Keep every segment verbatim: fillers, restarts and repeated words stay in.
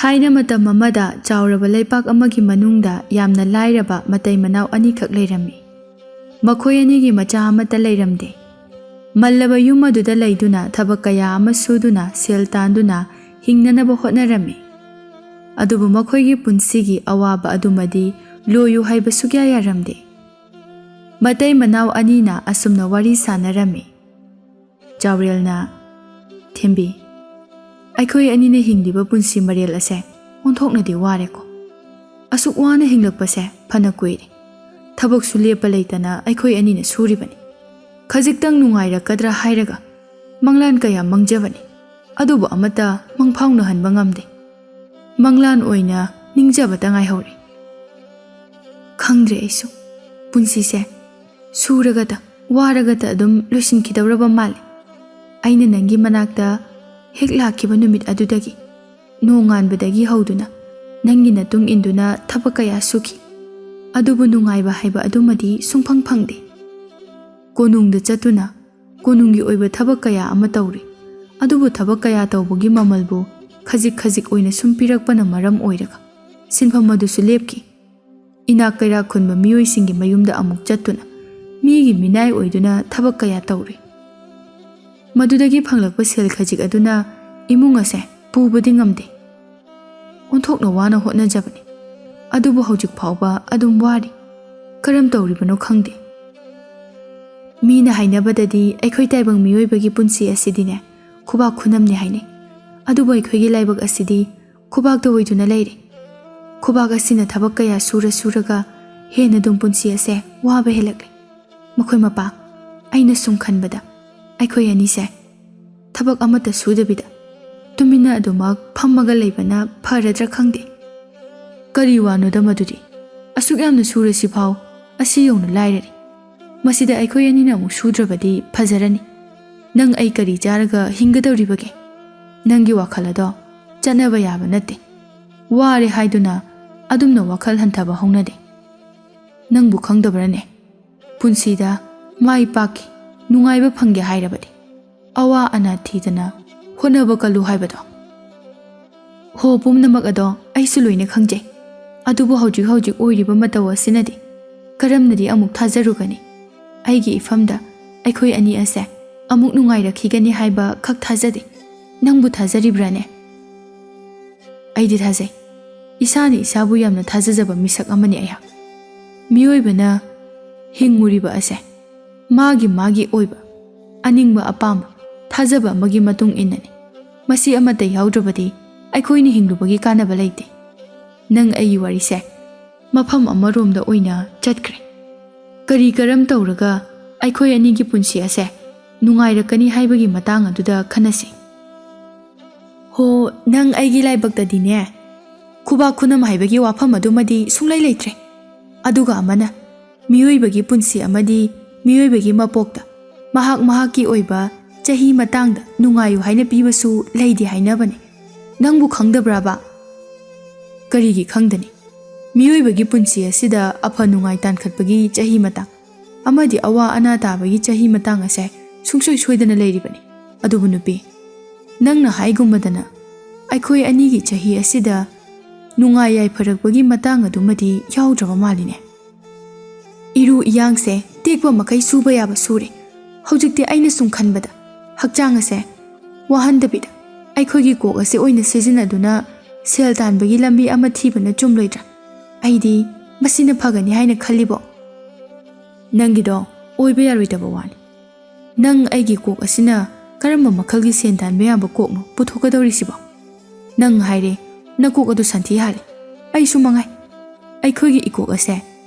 ꯊꯥꯏꯅ ꯃꯇꯝ ꯑꯃꯗ ꯆꯥꯎꯔꯕ ꯂꯩꯄꯥꯛ ꯑꯃꯒꯤ ꯃꯅꯨꯡꯗ ꯌꯥꯝꯅ ꯂꯥꯏꯔꯕ ꯃꯇꯩ ꯃꯅꯥꯎ ꯑꯅꯤꯈꯛ ꯂꯩꯔꯝꯃꯤ꯫ ꯃꯈꯣꯏ ꯑꯅꯤꯒꯤ ꯃꯆꯥ ꯑꯃꯠꯇ ꯂꯩꯔꯝꯗꯦ꯫ ꯃꯜꯂꯕ ꯌꯨꯝ ꯑꯗꯨꯗ ꯂꯩꯗꯨꯅ ꯊꯕꯛ ꯀꯌꯥ ꯑꯃ ꯁꯨꯗꯨꯅ ꯁꯦꯜ ꯇꯥꯟꯗꯨꯅ ꯍꯤꯡꯅꯅꯕ ꯍꯣꯠꯅꯔꯝꯃꯤ꯫ ꯑꯗꯨꯕꯨ ꯃꯈꯣꯏꯒꯤ ꯄꯨꯟꯁꯤꯒꯤ ꯑꯋꯥꯕ ꯑꯗꯨꯃꯗꯤ ꯂꯣꯏꯌꯨ ꯍꯥꯏꯕ ꯁꯨꯛꯌꯥ ꯌꯥꯔꯝꯗꯦ꯫ ꯃꯇꯩ ꯃꯅꯥꯎ ꯑꯅꯤꯅ ꯑꯁꯨꯝꯅ ꯋꯥꯔꯤ ꯁꯥꯟꯅꯔꯝꯃꯤ꯫ ꯆꯥꯎꯔꯦꯜꯅ, "ꯊꯦꯝꯕꯤ, ꯑꯩꯈꯣꯏ ꯑꯅꯤꯅ ꯍꯤꯡꯂꯤꯕ ꯄꯨꯟꯁꯤ ꯃꯔꯦꯜ ꯑꯁꯦ ꯑꯣꯟꯊꯣꯛꯅꯗꯤ ꯋꯥꯔꯦꯀꯣ꯫ ꯑꯁꯨꯛ ꯋꯥꯅ ꯍꯤꯡꯂꯛꯄꯁꯦ ꯐꯅ ꯀꯨꯏꯔꯦ꯫ ꯊꯕꯛꯁꯨ ꯂꯦꯞꯄ ꯂꯩꯇꯅ ꯑꯩꯈꯣꯏ ꯑꯅꯤꯅ ꯁꯨꯔꯤꯕꯅꯤ꯫ ꯈꯖꯤꯛꯇꯪ ꯅꯨꯡꯉꯥꯏꯔꯛꯀꯗ꯭ꯔꯥ ꯍꯥꯏꯔꯒ ꯃꯪꯂꯥꯟ ꯀꯌꯥ ꯃꯪꯖꯕꯅꯤ, ꯑꯗꯨꯕꯨ ꯑꯃꯠꯇ ꯃꯪꯐꯥꯎꯅꯍꯟꯕ ꯉꯝꯗꯦ꯫ ꯃꯪꯂꯥꯟ ꯑꯣꯏꯅ ꯅꯤꯡꯖꯕꯇ ꯉꯥꯏꯍꯧꯔꯦ꯫ ꯈꯪꯗ꯭ꯔꯦ ꯑꯩꯁꯨ꯫ ꯄꯨꯟꯁꯤꯁꯦ ꯁꯨꯔꯒꯇ, ꯋꯥꯔꯒꯇ ꯑꯗꯨꯝ ꯂꯣꯏꯁꯤꯟꯈꯤꯗꯧꯔꯕ ꯃꯥꯜꯂꯦ꯫ ꯑꯩꯅ ꯅꯪꯒꯤ ꯃꯅꯥꯛꯇ ꯍꯦꯛ ꯂꯥꯛꯈꯤꯕ ꯅꯨꯃꯤꯠ ꯑꯗꯨꯗꯒꯤ, ꯅꯣꯡꯉꯥꯟꯕꯗꯒꯤ ꯍꯧꯗꯨꯅ ꯅꯪꯒꯤ ꯅꯇꯨꯡ ꯏꯟꯗꯨꯅ ꯊꯕꯛ ꯀꯌꯥ ꯁꯨꯈꯤ꯫ ꯑꯗꯨꯕꯨ ꯅꯨꯡꯉꯥꯏꯕ ꯍꯥꯏꯕ ꯑꯗꯨꯃꯗꯤ ꯁꯨꯡꯐꯪ ꯐꯪꯗꯦ꯫ ꯀꯣꯅꯨꯡꯗ ꯆꯠꯇꯨꯅ ꯀꯣꯅꯨꯡꯒꯤ ꯑꯣꯏꯕ ꯊꯕꯛ ꯀꯌꯥ ꯑꯃ ꯇꯧꯔꯤ꯫ ꯑꯗꯨꯕꯨ ꯊꯕꯛ ꯀꯌꯥ ꯇꯧꯕꯒꯤ ꯃꯃꯜꯕꯨ ꯈꯖꯤꯛ ꯈꯖꯤꯛ ꯑꯣꯏꯅ ꯁꯨꯝ ꯄꯤꯔꯛꯄꯅ ꯃꯔꯝ ꯑꯣꯏꯔꯒ ꯁꯤꯟꯐꯝ ꯑꯗꯨꯁꯨ ꯂꯦꯞꯈꯤ꯫ ꯏꯅꯥꯛ ꯀꯩꯔꯥꯛ ꯈꯨꯟꯕ ꯃꯤꯑꯣꯏꯁꯤꯡꯒꯤ ꯃꯌꯨꯝꯗ ꯑꯃꯨꯛ ꯆꯠꯇꯨꯅ ꯃꯤꯒꯤ ꯃꯤꯅꯥꯏ ꯑꯣꯏꯗꯨꯅ ꯊꯕꯛ ꯀꯌꯥ ꯇꯧꯔꯤ꯫ ꯃꯗꯨꯗꯒꯤ ꯐꯪꯂꯛꯄ ꯁꯦꯜ ꯈꯖꯤꯛ ꯑꯗꯨꯅ ꯏꯃꯨꯡ ꯑꯁꯦ ꯄꯨꯕꯗꯤ ꯉꯝꯗꯦ꯫ ꯑꯣꯟꯊꯣꯛꯅ ꯋꯥꯅ ꯍꯣꯠꯅꯖꯕꯅꯤ꯫ ꯑꯗꯨꯕꯨ ꯍꯧꯖꯤꯛ ꯐꯥꯎꯕ ꯑꯗꯨꯝ ꯋꯥꯔꯤ꯫ ꯀꯔꯝ ꯇꯧꯔꯤꯕꯅꯣ ꯈꯪꯗꯦ꯫ ꯃꯤꯅ ꯍꯥꯏꯅꯕꯗꯗꯤ ꯑꯩꯈꯣꯏ ꯇꯥꯏꯕꯪ ꯃꯤꯑꯣꯏꯕꯒꯤ ꯄꯨꯟꯁꯤ ꯑꯁꯤꯗꯤꯅꯦ, ꯈꯨꯕꯥꯛ ꯈꯨꯅꯝꯅꯦ ꯍꯥꯏꯅꯩ꯫ ꯑꯗꯨꯕꯨ ꯑꯩꯈꯣꯏꯒꯤ ꯂꯥꯏꯕꯛ ꯑꯁꯤꯗꯤ ꯈꯨꯕꯥꯛꯇ ꯑꯣꯏꯗꯨꯅ ꯂꯩꯔꯦ꯫ ꯈꯨꯕꯥꯛ ꯑꯁꯤꯅ ꯊꯕꯛ ꯀꯌꯥ ꯁꯨꯔ ꯁꯨꯔꯒ ꯍꯦꯟꯅ ꯑꯗꯨꯝ ꯄꯨꯟꯁꯤ ꯑꯁꯦ ꯋꯥꯕ ꯍꯦꯜꯂꯛꯂꯦ꯫ ꯃꯈꯣꯏ ꯃꯄꯥ, ꯑꯩꯅ ꯁꯨꯝ ꯈꯟꯕꯗ ꯑꯩꯈꯣꯏ ꯑꯅꯤꯁꯦ ꯊꯕꯛ ꯑꯃꯠꯇ ꯁꯨꯗꯕꯤꯗ ꯇꯨꯃꯤꯟꯅ ꯑꯗꯨꯃꯛ ꯐꯝꯃꯒ ꯂꯩꯕꯅ ꯐꯔꯗ꯭ꯔꯥ ꯈꯪꯗꯦ꯫ ꯀꯔꯤ ꯋꯥꯅꯣꯗ ꯃꯗꯨꯗꯤ? ꯑꯁꯨꯛ ꯌꯥꯝꯅ ꯁꯨꯔꯁꯤꯐꯥꯎ ꯑꯁꯤ ꯌꯧꯅ ꯂꯥꯏꯔꯔꯦ꯫ ꯃꯁꯤꯗ ꯑꯩꯈꯣꯏ ꯑꯅꯤꯅ ꯑꯃꯨꯛ ꯁꯨꯗ꯭ꯔꯕꯗꯤ ꯐꯖꯔꯅꯤ꯫ ꯅꯪ ꯑꯩ ꯀꯔꯤ ꯆꯥꯔꯒ ꯍꯤꯡꯒꯗꯧꯔꯤꯕꯒꯦ? ꯅꯪꯒꯤ ꯋꯥꯈꯜ ꯑꯗꯣ ꯆꯠꯅꯕ ꯌꯥꯕ ꯅꯠꯇꯦ꯫ ꯋꯥꯔꯦ ꯍꯥꯏꯗꯨꯅ ꯑꯗꯨꯝꯅ ꯋꯥꯈꯜ ꯍꯟꯊꯕ ꯍꯧꯅꯗꯦ꯫ ꯅꯪꯕꯨ ꯈꯪꯗꯕ꯭ꯔꯅꯦ? ꯄꯨꯟꯁꯤꯗ ꯃꯥꯏ ꯄꯥꯛꯀꯦ, ꯅꯨꯡꯉꯥꯏꯕ ꯐꯪꯒꯦ ꯍꯥꯏꯔꯕꯗꯤ ꯑꯋꯥ ꯑꯅꯥ ꯊꯤꯗꯅ ꯍꯣꯠꯅꯕ ꯀꯜꯂꯨ ꯍꯥꯏꯕꯗꯣ꯫ ꯍꯣ, ꯄꯨꯝꯅꯃꯛ ꯑꯗꯣ ꯑꯩꯁꯨ ꯂꯣꯏꯅ ꯈꯪꯖꯩ꯫ ꯑꯗꯨꯕꯨ ꯍꯧꯖꯤꯛ ꯍꯧꯖꯤꯛ ꯑꯣꯏꯔꯤꯕ ꯃꯇꯧ ꯑꯁꯤꯅꯗꯤ ꯀꯔꯝꯅꯗꯤ ꯑꯃꯨꯛ ꯊꯥꯖꯔꯨꯒꯅꯤ? ꯑꯩꯒꯤ ꯏꯐꯝꯗ ꯑꯩꯈꯣꯏ ꯑꯅꯤ ꯑꯁꯦ ꯑꯃꯨꯛ ꯅꯨꯡꯉꯥꯏꯔꯛꯈꯤꯒꯅꯤ ꯍꯥꯏꯕ ꯈꯛ ꯊꯥꯖꯗꯦ꯫ ꯅꯪꯕꯨ ꯊꯥꯖꯔꯤꯕ꯭ꯔꯥꯅꯦ? ꯑꯩꯗꯤ ꯊꯥꯖꯩ꯫ ꯏꯁꯥꯅ ꯏꯁꯥꯕꯨ ꯌꯥꯝꯅ ꯊꯥꯖꯖꯕ ꯃꯤꯁꯛ ꯑꯃꯅꯤ ꯑꯩꯍꯥꯛ꯫ ꯃꯤꯑꯣꯏꯕꯅ ꯍꯤꯡꯉꯨꯔꯤꯕ ꯑꯁꯦ ꯃꯥꯒꯤ ꯃꯥꯒꯤ ꯑꯣꯏꯕ ꯑꯅꯤꯡꯕ ꯑꯄꯥꯝꯕ ꯊꯥꯖꯕ ꯑꯃꯒꯤ ꯃꯇꯨꯡ ꯏꯟꯅꯅꯤ꯫ ꯃꯁꯤ ꯑꯃꯠꯇ ꯌꯥꯎꯗ꯭ꯔꯕꯗꯤ ꯑꯩꯈꯣꯏꯅ ꯍꯤꯡꯂꯨꯕꯒꯤ ꯀꯥꯟꯅꯕ ꯂꯩꯇꯦ꯫ ꯅꯪ ꯑꯩꯒꯤ ꯋꯥꯔꯤꯁꯦ ꯃꯐꯝ ꯑꯃꯔꯣꯝꯗ ꯑꯣꯏꯅ ꯆꯠꯈ꯭ꯔꯦ꯫ ꯀꯔꯤ ꯀꯔꯝ ꯇꯧꯔꯒ ꯑꯩꯈꯣꯏ ꯑꯅꯤꯒꯤ ꯄꯨꯟꯁꯤ ꯑꯁꯦ ꯅꯨꯡꯉꯥꯏꯔꯛꯀꯅꯤ ꯍꯥꯏꯕꯒꯤ ꯃꯇꯥꯡ ꯑꯗꯨꯗ ꯈꯟꯅꯁꯤ꯫ ꯍꯣ, ꯅꯪ ꯑꯩꯒꯤ ꯂꯥꯏꯕꯛꯇꯗꯤꯅꯦ, ꯈꯨꯕꯥꯛ ꯈꯨꯅꯝ ꯍꯥꯏꯕꯒꯤ ꯋꯥꯐꯝ ꯑꯗꯨꯃꯗꯤ ꯁꯨꯡꯂꯩ ꯂꯩꯇ꯭ꯔꯦ꯫ ꯑꯗꯨꯒ ꯑꯃꯅ, ꯃꯤꯑꯣꯏꯕꯒꯤ ꯄꯨꯟꯁꯤ ꯑꯃꯗꯤ ꯃꯤꯑꯣꯏꯕꯒꯤ ꯃꯄꯣꯛꯇ ꯃꯍꯥꯛ ꯃꯍꯥꯛꯀꯤ ꯑꯣꯏꯕ ꯆꯍꯤ ꯃꯇꯥꯡꯗ ꯅꯨꯡꯉꯥꯏꯌꯨ ꯍꯥꯏꯅ ꯄꯤꯕꯁꯨ ꯂꯩꯗꯦ ꯍꯥꯏꯅꯕꯅꯤ꯫ ꯅꯪꯕꯨ ꯈꯪꯗꯕ꯭ꯔꯥꯕ? ꯀꯔꯤꯒꯤ ꯈꯪꯗꯅꯤ? ꯃꯤꯑꯣꯏꯕꯒꯤ ꯄꯨꯟꯁꯤ ꯑꯁꯤꯗ ꯑꯐ ꯅꯨꯡꯉꯥꯏ ꯇꯥꯟꯈꯠꯄꯒꯤ ꯆꯍꯤ ꯃꯇꯥꯡ ꯑꯃꯗꯤ ꯑꯋꯥ ꯑꯅꯥ ꯇꯥꯕꯒꯤ ꯆꯍꯤ ꯃꯇꯥꯡ ꯑꯁꯦ ꯁꯨꯡꯁꯣꯏ ꯁꯣꯏꯗꯅ ꯂꯩꯔꯤꯕꯅꯤ꯫ ꯑꯗꯨꯕꯨ ꯅꯨꯄꯤ, ꯅꯪꯅ ꯍꯥꯏꯒꯨꯝꯕꯗꯅ ꯑꯩꯈꯣꯏ ꯑꯅꯤꯒꯤ ꯆꯍꯤ ꯑꯁꯤꯗ ꯅꯨꯡꯉꯥꯏ ꯌꯥꯏꯐꯔꯛꯄꯒꯤ ꯃꯇꯥꯡ ꯑꯗꯨꯃꯗꯤ ꯌꯥꯎꯗ꯭ꯔꯕ ꯃꯥꯜꯂꯤꯅꯦ꯫ ꯏꯔꯨ ꯏꯌꯥꯡꯁꯦ ꯇꯦꯛꯄ ꯃꯈꯩ ꯁꯨꯕ ꯌꯥꯕ ꯁꯨꯔꯦ꯫ ꯍꯧꯖꯤꯛꯇꯤ ꯑꯩꯅ ꯁꯨꯝ ꯈꯟꯕꯗ ꯍꯛꯆꯥꯡ ꯑꯁꯦ ꯋꯥꯍꯟꯗꯕꯤꯗ ꯑꯩꯈꯣꯏꯒꯤ ꯀꯣꯛ ꯑꯁꯤ ꯑꯣꯏꯅ ꯁꯤꯖꯤꯟꯅꯗꯨꯅ ꯁꯦꯜ ꯇꯥꯟꯕꯒꯤ ꯂꯝꯕꯤ ꯑꯃ ꯊꯤꯕꯅ ꯆꯨꯝꯂꯣꯏꯗ꯭ꯔꯥ? ꯑꯩꯗꯤ ꯃꯁꯤꯅ ꯐꯒꯅꯤ ꯍꯥꯏꯅ ꯈꯜꯂꯤꯕꯣ? ꯅꯪꯒꯤꯗꯣ ꯑꯣꯏꯕ ꯌꯥꯔꯣꯏꯗꯕ ꯋꯥꯅꯤ꯫ ꯅꯪ ꯑꯩꯒꯤ ꯀꯣꯛ ꯑꯁꯤꯅ ꯀꯔꯝꯕ ꯃꯈꯜꯒꯤ ꯁꯦꯟ ꯇꯥꯟꯕ ꯌꯥꯕ ꯀꯣꯛꯅꯣ ꯄꯨꯊꯣꯛꯀꯗꯧꯔꯤꯁꯤꯕꯣ? ꯅꯪ ꯍꯥꯏꯔꯦ, ꯅꯀꯣꯛ ꯑꯗꯨ ꯁꯟꯊꯤ ꯍꯥꯜꯂꯦ꯫ ꯑꯩꯁꯨ ꯃꯉꯥꯏ꯫ ꯑꯩꯈꯣꯏꯒꯤ ꯏꯀꯣꯛ ꯑꯁꯦ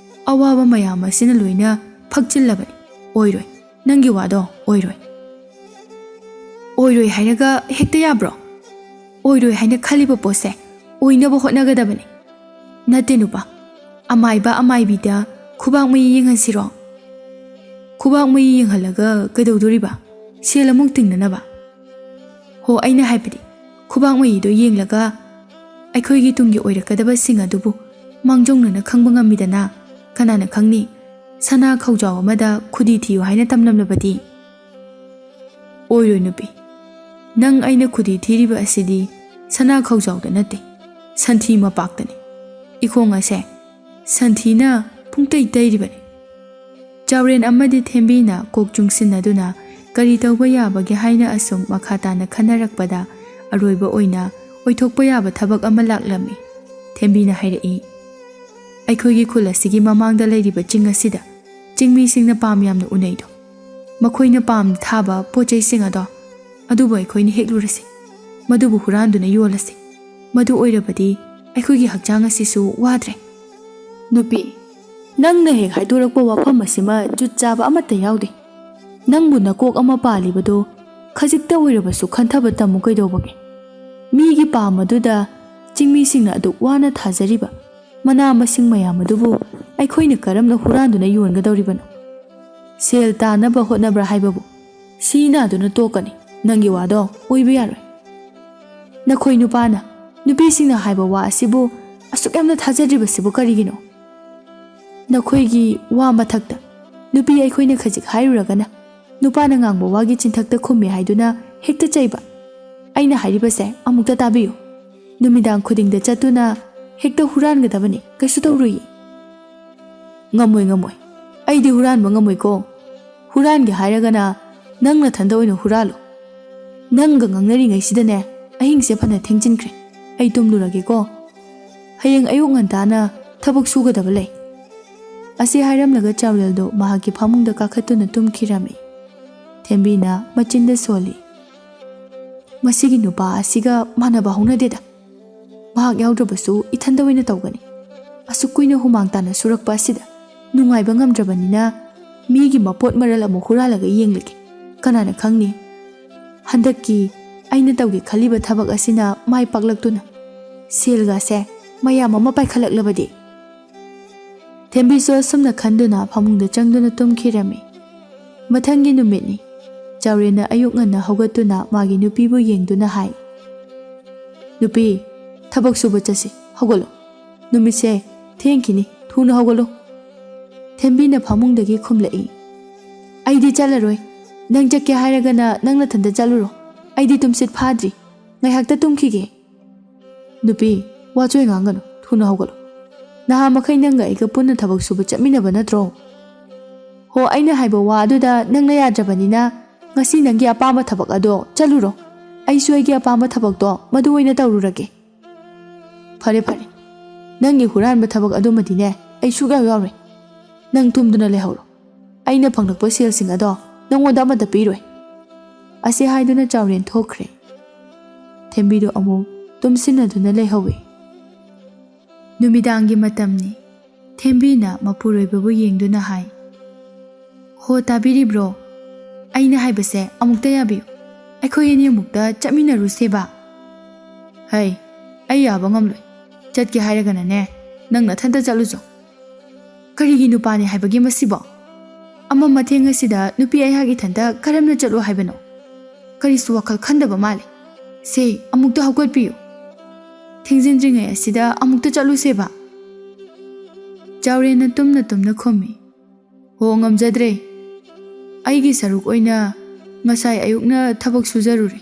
ꯑꯋꯥꯕ ꯃꯌꯥꯝ ꯑꯁꯤꯅ ꯂꯣꯏꯅ ꯐꯛꯆꯤꯜꯂꯕꯅꯤ꯫ ꯑꯣꯏꯔꯣꯏ꯫ ꯅꯪꯒꯤ ꯋꯥꯗꯣ ꯑꯣꯏꯔꯣꯏ꯫ ꯑꯣꯏꯔꯣꯏ ꯍꯥꯏꯔꯒ ꯍꯦꯛꯇ ꯌꯥꯕ꯭ꯔꯣ? ꯑꯣꯏꯔꯣꯏ ꯍꯥꯏꯅ ꯈꯜꯂꯤꯕ ꯄꯣꯠꯁꯦ ꯑꯣꯏꯅꯕ ꯍꯣꯠꯅꯒꯗꯕꯅꯤ꯫ ꯅꯠꯇꯦ ꯅꯨꯄꯥ, ꯑꯃꯥꯏꯕ ꯑꯃꯥꯏꯕꯤꯗ ꯈꯨꯕꯥꯛ ꯃꯌꯤ ꯌꯦꯡꯍꯟꯁꯤꯔꯣ? ꯈꯨꯕꯥꯛ ꯃꯌꯤ ꯌꯦꯡꯍꯜꯂꯒ ꯀꯩꯗꯧꯗꯣꯔꯤꯕ? ꯁꯦꯜ ꯑꯃꯨꯛ ꯇꯤꯡꯅꯅꯕ? ꯍꯣ, ꯑꯩꯅ ꯍꯥꯏꯕꯗꯤ ꯈꯨꯕꯥꯛ ꯃꯌꯤꯗꯣ ꯌꯦꯡꯂꯒ ꯑꯩꯈꯣꯏꯒꯤ ꯇꯨꯡꯒꯤ ꯑꯣꯏꯔꯛꯀꯗꯕꯁꯤꯡ ꯑꯗꯨꯕꯨ ꯃꯥꯡꯖꯧꯅꯅ ꯈꯪꯕ ꯉꯝꯃꯤꯗꯅ꯫ ꯀꯅꯥꯅ ꯈꯪꯅꯤ, ꯁꯅꯥ ꯈꯧꯖꯥꯎ ꯑꯃꯗ ꯈꯨꯗꯤ ꯊꯤꯌꯨ ꯍꯥꯏꯅ ꯇꯝꯂꯝꯂꯕꯗꯤ? ꯑꯣꯏꯔꯣꯏ ꯅꯨꯄꯤ, ꯅꯪ ꯑꯩꯅ ꯈꯨꯗꯤ ꯊꯤꯔꯤꯕ ꯑꯁꯤꯗꯤ ꯁꯅꯥ ꯈꯧꯖꯥꯎꯗ ꯅꯠꯇꯦ, ꯁꯟꯊꯤ ꯃꯄꯥꯛꯇꯅꯤ꯫ ꯏꯈꯣꯡ ꯑꯁꯦ ꯁꯟꯊꯤꯅ ꯄꯨꯡꯇꯩ ꯇꯩꯔꯤꯕꯅꯤ꯫ ꯆꯥꯎꯔꯦꯟ ꯑꯃꯗꯤ ꯊꯦꯝꯕꯤꯅ ꯀꯣꯛ ꯆꯨꯡꯁꯤꯟꯅꯗꯨꯅ ꯀꯔꯤ ꯇꯧꯕ ꯌꯥꯕꯒꯦ ꯍꯥꯏꯅ ꯑꯁꯨꯝ ꯃꯈꯥ ꯇꯥꯅ ꯈꯟꯅꯔꯛꯄꯗ, ꯑꯔꯣꯏꯕ ꯑꯣꯏꯅ ꯑꯣꯏꯊꯣꯛꯄ ꯌꯥꯕ ꯊꯕꯛ ꯑꯃ ꯂꯥꯛꯂꯝꯃꯤ꯫ ꯊꯦꯝꯕꯤꯅ ꯍꯥꯏꯔꯛꯏ, "ꯑꯩꯈꯣꯏꯒꯤ ꯈꯨꯜ ꯑꯁꯤꯒꯤ ꯃꯃꯥꯡꯗ ꯂꯩꯔꯤꯕ ꯆꯤꯡ ꯑꯁꯤꯗ ꯆꯤꯡꯃꯤꯁꯤꯡꯅ ꯄꯥꯝ ꯌꯥꯝꯅ ꯎꯅꯩꯗꯣ, ꯃꯈꯣꯏꯅ ꯄꯥꯝ ꯊꯥꯕ ꯄꯣꯠ ꯆꯩꯁꯤꯡ ꯑꯗꯣ, ꯑꯗꯨꯕꯨ ꯑꯩꯈꯣꯏꯅ ꯍꯦꯛꯂꯨꯔꯁꯤ, ꯃꯗꯨꯕꯨ ꯍꯨꯔꯥꯟꯗꯨꯅ ꯌꯣꯜꯂꯁꯤ꯫ ꯃꯗꯨ ꯑꯣꯏꯔꯕꯗꯤ ꯑꯩꯈꯣꯏꯒꯤ ꯍꯛꯆꯥꯡ ꯑꯁꯤꯁꯨ ꯋꯥꯗ꯭ꯔꯦ꯫" "ꯅꯨꯄꯤ, ꯅꯪꯅ ꯍꯦꯛ ꯍꯥꯏꯗꯣꯔꯛꯄ ꯋꯥꯐꯝ ꯑꯁꯤꯃ ꯖꯨꯠ ꯆꯥꯕ ꯑꯃꯠꯇ ꯌꯥꯎꯗꯦ꯫ ꯅꯪꯕꯨ ꯅꯀꯣꯛ ꯑꯃ ꯄꯥꯜꯂꯤꯕꯗꯣ ꯈꯖꯤꯛꯇ ꯑꯣꯏꯔꯕꯁꯨ ꯈꯟꯊꯕ ꯇꯝꯃꯨ ꯀꯩꯗꯧꯕꯒꯦ? ꯃꯤꯒꯤ ꯄꯥꯝ ꯑꯗꯨꯗ ꯆꯤꯡꯃꯤꯁꯤꯡꯅ ꯑꯗꯨꯛ ꯋꯥꯅ ꯊꯥꯖꯔꯤꯕ ꯃꯅꯥ ꯃꯁꯤꯡ ꯃꯌꯥꯝ ꯑꯗꯨꯕꯨ ꯑꯩꯈꯣꯏꯅ ꯀꯔꯝꯅ ꯍꯨꯔꯥꯟꯗꯨꯅ ꯌꯣꯟꯒꯗꯧꯔꯤꯕꯅꯣ? ꯁꯦꯜ ꯇꯥꯅꯕ ꯍꯣꯠꯅꯕ꯭ꯔꯥ ꯍꯥꯏꯕꯕꯨ ꯁꯤ ꯅꯥꯗꯨꯅ ꯇꯣꯛꯀꯅꯤ꯫ ꯅꯪꯒꯤ ꯋꯥꯗꯣ ꯑꯣꯏꯕ ꯌꯥꯔꯣꯏ꯫ ꯅꯈꯣꯏ ꯅꯨꯄꯥꯅ ꯅꯨꯄꯤꯁꯤꯡꯅ ꯍꯥꯏꯕ ꯋꯥ ꯑꯁꯤꯕꯨ ꯑꯁꯨꯛ ꯌꯥꯝꯅ ꯊꯥꯖꯗ꯭ꯔꯤꯕꯁꯤꯕꯨ ꯀꯔꯤꯒꯤꯅꯣ? ꯅꯈꯣꯏꯒꯤ ꯋꯥ ꯃꯊꯛꯇ ꯅꯨꯄꯤ ꯑꯩꯈꯣꯏꯅ ꯈꯖꯤꯛ ꯍꯥꯏꯔꯨꯔꯒꯅ ꯅꯨꯄꯥꯅ ꯉꯥꯡꯕ ꯋꯥꯒꯤ ꯆꯤꯟꯊꯛꯇ ꯈꯨꯝꯃꯤ ꯍꯥꯏꯗꯨꯅ ꯍꯦꯛꯇ ꯆꯩꯕ꯫ ꯑꯩꯅ ꯍꯥꯏꯔꯤꯕꯁꯦ ꯑꯃꯨꯛꯇ ꯇꯥꯕꯤꯌꯨ꯫ ꯅꯨꯃꯤꯗꯥꯡ ꯈꯨꯗꯤꯡꯗ ꯆꯠꯇꯨꯅ ꯍꯦꯛꯇ ꯍꯨꯔꯥꯟꯒꯗꯕꯅꯤ, ꯀꯩꯁꯨ ꯇꯧꯔꯨꯏ꯫" "ꯉꯝꯃꯣꯏ, ꯉꯝꯃꯣꯏ꯫ ꯑꯩꯗꯤ ꯍꯨꯔꯥꯟꯕ ꯉꯝꯃꯣꯏꯀꯣ꯫ ꯍꯨꯔꯥꯟꯒꯦ ꯍꯥꯏꯔꯒꯅ ꯅꯪ ꯅꯊꯟꯗ ꯑꯣꯏꯅ ꯍꯨꯔꯥꯜꯂꯨ꯫ ꯅꯪꯒ ꯉꯥꯡꯅꯔꯤꯉꯩꯁꯤꯗꯅꯦ ꯑꯍꯤꯡꯁꯦ ꯐꯅ ꯊꯦꯡꯖꯤꯟꯈ꯭ꯔꯦ꯫ ꯑꯩ ꯇꯨꯝꯂꯨꯔꯒꯦꯀꯣ꯫ ꯍꯌꯦꯡ ꯑꯌꯨꯛ ꯉꯟꯇꯥꯅ ꯊꯕꯛ ꯁꯨꯒꯗꯕ ꯂꯩ꯫" ꯑꯁꯤ ꯍꯥꯏꯔꯝꯂꯒ ꯆꯥꯎꯔꯦꯜꯗꯣ ꯃꯍꯥꯛꯀꯤ ꯐꯃꯨꯡꯗ ꯀꯥꯈꯠꯇꯨꯅ ꯇꯨꯝꯈꯤꯔꯝꯃꯤ꯫ ꯊꯦꯝꯕꯤꯅ ꯃꯆꯤꯟꯗ ꯁꯣꯜꯂꯤ, "ꯃꯁꯤꯒꯤ ꯅꯨꯄꯥ ꯑꯁꯤꯒ ꯃꯥꯟꯅꯕ ꯍꯧꯅꯗꯦꯗ꯫ ꯃꯍꯥꯛ ꯌꯥꯎꯗ꯭ꯔꯕꯁꯨ ꯏꯊꯟꯗ ꯑꯣꯏꯅ ꯇꯧꯒꯅꯤ꯫ ꯑꯁꯨꯛ ꯀꯨꯏꯅ ꯍꯨꯃꯥꯡ ꯇꯥꯅ ꯁꯨꯔꯛꯄ ꯑꯁꯤꯗ ꯅꯨꯡꯉꯥꯏꯕ ꯉꯝꯗ꯭ꯔꯕꯅꯤꯅ ꯃꯤꯒꯤ ꯃꯄꯣꯠ ꯃꯔꯜ ꯑꯃꯨꯛ ꯍꯨꯔꯥꯜꯂꯒ ꯌꯦꯡꯂꯒꯦ꯫ ꯀꯅꯥꯅ ꯈꯪꯅꯤ? ꯍꯟꯗꯛꯀꯤ ꯑꯩꯅ ꯇꯧꯒꯦ ꯈꯜꯂꯤꯕ ꯊꯕꯛ ꯑꯁꯤꯅ ꯃꯥꯏ ꯄꯥꯛꯂꯛꯇꯨꯅ ꯁꯦꯜꯒꯁꯦ ꯃꯌꯥꯝ ꯑꯃ ꯄꯥꯏꯈꯠꯂꯛꯂꯕꯗꯤ?" ꯊꯦꯝꯕꯤꯁꯨ ꯑꯁꯨꯝꯅ ꯈꯟꯗꯨꯅ ꯐꯃꯨꯡꯗ ꯆꯪꯗꯨꯅ ꯇꯨꯝꯈꯤꯔꯝꯃꯤ꯫ ꯃꯊꯪꯒꯤ ꯅꯨꯃꯤꯠꯅꯤ꯫ ꯆꯥꯎꯔꯦꯟꯅ ꯑꯌꯨꯛ ꯉꯟꯅ ꯍꯧꯒꯠꯇꯨꯅ ꯃꯥꯒꯤ ꯅꯨꯄꯤꯕꯨ ꯌꯦꯡꯗꯨꯅ ꯍꯥꯏ, "ꯅꯨꯄꯤ, ꯊꯕꯛ ꯁꯨꯕ ꯆꯠꯁꯤ, ꯍꯧꯒꯠꯂꯣ꯫ ꯅꯨꯃꯤꯠꯁꯦ ꯊꯦꯡꯈꯤꯅꯤ, ꯊꯨꯅ ꯍꯧꯒꯠꯂꯣ꯫" ꯊꯦꯝꯕꯤꯅ ꯐꯃꯨꯡꯗꯒꯤ ꯈꯨꯝꯂꯛꯏ, "ꯑꯩꯗꯤ ꯆꯠꯂꯔꯣꯏ꯫ ꯅꯪ ꯆꯠꯀꯦ ꯍꯥꯏꯔꯒꯅ ꯅꯪ ꯅꯊꯟꯇ ꯆꯠꯂꯨꯔꯣ꯫ ꯑꯩꯗꯤ ꯇꯨꯝꯁꯤꯠ ꯐꯥꯗ꯭ꯔꯤ꯫ ꯉꯥꯏꯍꯥꯛꯇ ꯇꯨꯝꯈꯤꯒꯦ꯫ "ꯅꯨꯄꯤ, ꯋꯥꯆꯣꯏ ꯉꯥꯡꯒꯅꯨ, ꯊꯨꯅ ꯍꯧꯒꯠꯂꯨ꯫ ꯅꯍꯥ ꯃꯈꯩ ꯅꯪꯒ ꯑꯩꯒ ꯄꯨꯟꯅ ꯊꯕꯛ ꯁꯨꯕ ꯆꯠꯃꯤꯟꯅꯕ ꯅꯠꯇ꯭ꯔꯣ? ꯍꯣ, ꯑꯩꯅ ꯍꯥꯏꯕ ꯋꯥ ꯑꯗꯨꯗ ꯅꯪꯅ ꯌꯥꯗ꯭ꯔꯕꯅꯤꯅ ꯉꯁꯤ ꯅꯪꯒꯤ ꯑꯄꯥꯝꯕ ꯊꯕꯛ ꯑꯗꯣ ꯆꯠꯂꯨꯔꯣ꯫ ꯑꯩꯁꯨ ꯑꯩꯒꯤ ꯑꯄꯥꯝꯕ ꯊꯕꯛꯇꯣ ꯃꯗꯨ ꯑꯣꯏꯅ ꯇꯧꯔꯨꯔꯒꯦ꯫" "ꯐꯔꯦ, ꯐꯔꯦ꯫ ꯅꯪꯒꯤ ꯍꯨꯔꯥꯟꯕ ꯊꯕꯛ ꯑꯗꯨꯃꯗꯤꯅꯦ, ꯑꯩ ꯁꯨꯛꯌꯥꯎ ꯌꯥꯎꯔꯣꯏ꯫ ꯅꯪ ꯇꯨꯝꯗꯨꯅ ꯂꯩꯍꯧꯔꯣ꯫ ꯑꯩꯅ ꯐꯪꯂꯛꯄ ꯁꯦꯜꯁꯤꯡ ꯑꯗꯣ ꯅꯪꯉꯣꯟꯗ ꯑꯃꯠꯇ ꯄꯤꯔꯣꯏ꯫" ꯑꯁꯤ ꯍꯥꯏꯗꯨꯅ ꯆꯥꯎꯔꯦꯟ ꯊꯣꯛꯈ꯭ꯔꯦ꯫ ꯊꯦꯝꯕꯤꯗꯨ ꯑꯃꯨꯛ ꯇꯨꯝꯁꯤꯟꯅꯗꯨꯅ ꯂꯩꯍꯧꯏ꯫ ꯅꯨꯃꯤꯗꯥꯡꯒꯤ ꯃꯇꯝꯅꯤ꯫ ꯊꯦꯝꯕꯤꯅ ꯃꯄꯨꯔꯣꯏꯕꯕꯨ ꯌꯦꯡꯗꯨꯅ ꯍꯥꯏ, "ꯍꯣ, ꯇꯥꯕꯤꯔꯤꯕ꯭ꯔꯣ? ꯑꯩꯅ ꯍꯥꯏꯕꯁꯦ ꯑꯃꯨꯛꯇ ꯌꯥꯕꯤꯌꯨ꯫ ꯑꯩꯈꯣꯏ ꯑꯅꯤ ꯑꯃꯨꯛꯇ ꯆꯠꯃꯤꯟꯅꯔꯨꯁꯦꯕ꯫" "ꯍꯩ, ꯑꯩ ꯌꯥꯕ ꯉꯝꯂꯣꯏ꯫ ꯆꯠꯀꯦ ꯍꯥꯏꯔꯒꯅꯅꯦ, ꯅꯪ ꯅꯊꯟꯇ ꯆꯠꯂꯨꯆꯣ꯫" "ꯀꯔꯤꯒꯤ ꯅꯨꯄꯥꯅꯤ ꯍꯥꯏꯕꯒꯦ ꯃꯁꯤꯕꯣ? ꯑꯃꯝ ꯑꯊꯦꯡ ꯑꯁꯤꯗ ꯅꯨꯄꯤ ꯑꯩꯍꯥꯛ ꯏꯊꯟꯇ ꯀꯔꯝꯅ ꯆꯠꯂꯨ ꯍꯥꯏꯕꯅꯣ? ꯀꯔꯤꯁꯨ ꯋꯥꯈꯜ ꯈꯟꯗꯕ ꯃꯥꯜꯂꯤ꯫ ꯁꯦ, ꯑꯃꯨꯛꯇ ꯍꯧꯒꯠꯄꯤꯌꯨ꯫ ꯊꯦꯡꯖꯤꯟꯗ꯭ꯔꯤꯉꯩ ꯑꯁꯤꯗ ꯑꯃꯨꯛꯇ ꯆꯠꯂꯨꯁꯦꯕ꯫" ꯆꯥꯎꯔꯦꯟꯅ ꯇꯨꯝꯅ ꯇꯨꯝꯅ ꯈꯨꯝꯃꯤ, "ꯍꯣ, ꯉꯝꯖꯗ꯭ꯔꯦ꯫ ꯑꯩꯒꯤ ꯁꯔꯨꯛ ꯑꯣꯏꯅ ꯉꯁꯥꯏ ꯑꯌꯨꯛꯅ ꯊꯕꯛ ꯁꯨꯖꯔꯨꯔꯦ꯫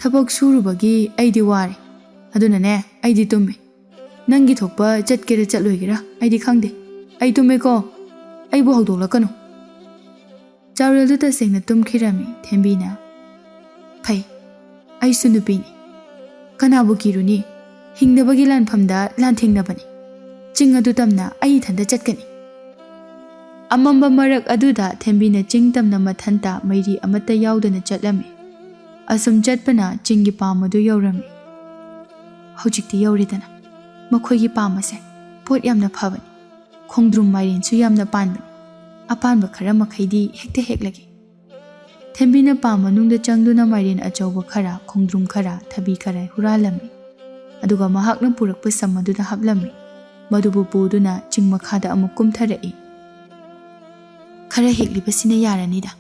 ꯊꯕꯛ ꯁꯨꯔꯨꯕꯒꯤ ꯑꯩꯗꯤ ꯋꯥꯔꯦ꯫ ꯑꯗꯨꯅꯅꯦ, ꯑꯩꯗꯤ ꯇꯨꯝꯃꯦ꯫ ꯅꯪꯒꯤ ꯊꯣꯛꯄ ꯆꯠꯀꯦꯔꯥ ꯆꯠꯂꯣꯏꯒꯦꯔꯥ ꯑꯩꯗꯤ ꯈꯪꯗꯦ꯫ ꯑꯩ ꯇꯨꯝꯃꯦꯀꯣ꯫ ꯑꯩꯕꯨ ꯍꯧꯗꯣꯛꯂꯛꯀꯅꯨ꯫" ꯆꯥꯎꯔꯦꯜꯗꯨ ꯇꯁꯦꯡꯅ ꯇꯨꯝꯈꯤꯔꯝꯃꯤ꯫ ꯊꯦꯝꯕꯤꯅ, "ꯐꯩ, ꯑꯩꯁꯨ ꯅꯨꯄꯤꯅꯤ꯫ ꯀꯅꯥꯕꯨ ꯀꯤꯔꯨꯅꯤ? ꯍꯤꯡꯅꯕꯒꯤ ꯂꯥꯟꯐꯝꯗ ꯂꯥꯟꯊꯦꯡꯅꯕꯅꯤ꯫ ꯆꯤꯡ ꯑꯗꯨ ꯇꯝꯅ ꯑꯩ ꯏꯊꯟꯇ ꯆꯠꯀꯅꯤ꯫" ꯑꯃꯝꯕ ꯃꯔꯛ ꯑꯗꯨꯗ ꯊꯦꯝꯕꯤꯅ ꯆꯤꯡ ꯇꯝꯅ ꯃꯊꯟꯇ ꯃꯩꯔꯤ ꯑꯃꯠꯇ ꯌꯥꯎꯗꯅ ꯆꯠꯂꯝꯃꯤ꯫ ꯑꯁꯨꯝ ꯆꯠꯄꯅ ꯆꯤꯡꯒꯤ ꯄꯥꯝ ꯑꯗꯨ ꯌꯧꯔꯝꯃꯤ꯫ "ꯍꯧꯖꯤꯛꯇꯤ ꯌꯧꯔꯦꯗꯅ꯫ ꯃꯈꯣꯏꯒꯤ ꯄꯥꯝ ꯑꯁꯦ ꯄꯣꯠ ꯌꯥꯝꯅ ꯐꯕꯅꯤ꯫ ꯈꯣꯡꯗ꯭ꯔꯨꯝ ꯃꯥꯏꯔꯦꯟꯁꯨ ꯌꯥꯝꯅ ꯄꯥꯟꯕꯅꯤ꯫ ꯑꯄꯥꯟꯕ ꯈꯔ ꯃꯈꯩꯗꯤ ꯍꯦꯛꯇ ꯍꯦꯛꯂꯒꯦ꯫" ꯊꯦꯝꯕꯤꯅ ꯄꯥꯝ ꯃꯅꯨꯡꯗ ꯆꯪꯗꯨꯅ ꯃꯥꯏꯔꯦꯟ ꯑꯆꯧꯕ ꯈꯔ, ꯈꯣꯡꯗ꯭ꯔꯨꯝ ꯈꯔ, ꯊꯕꯤ ꯈꯔ ꯍꯨꯔꯥꯜꯂꯝꯃꯤ꯫ ꯑꯗꯨꯒ ꯃꯍꯥꯛꯅ ꯄꯨꯔꯛꯄ ꯁꯝ ꯑꯗꯨꯗ ꯍꯥꯞꯂꯝꯃꯤ꯫ ꯃꯗꯨꯕꯨ ꯄꯨꯗꯨꯅ ꯆꯤꯡ ꯃꯈꯥꯗ ꯑꯃꯨꯛ ꯀꯨꯝꯊꯔꯛꯏ꯫ "ꯈꯔ ꯍꯦꯛꯂꯤꯕꯁꯤꯅ ꯌꯥꯔꯅꯤꯗ꯫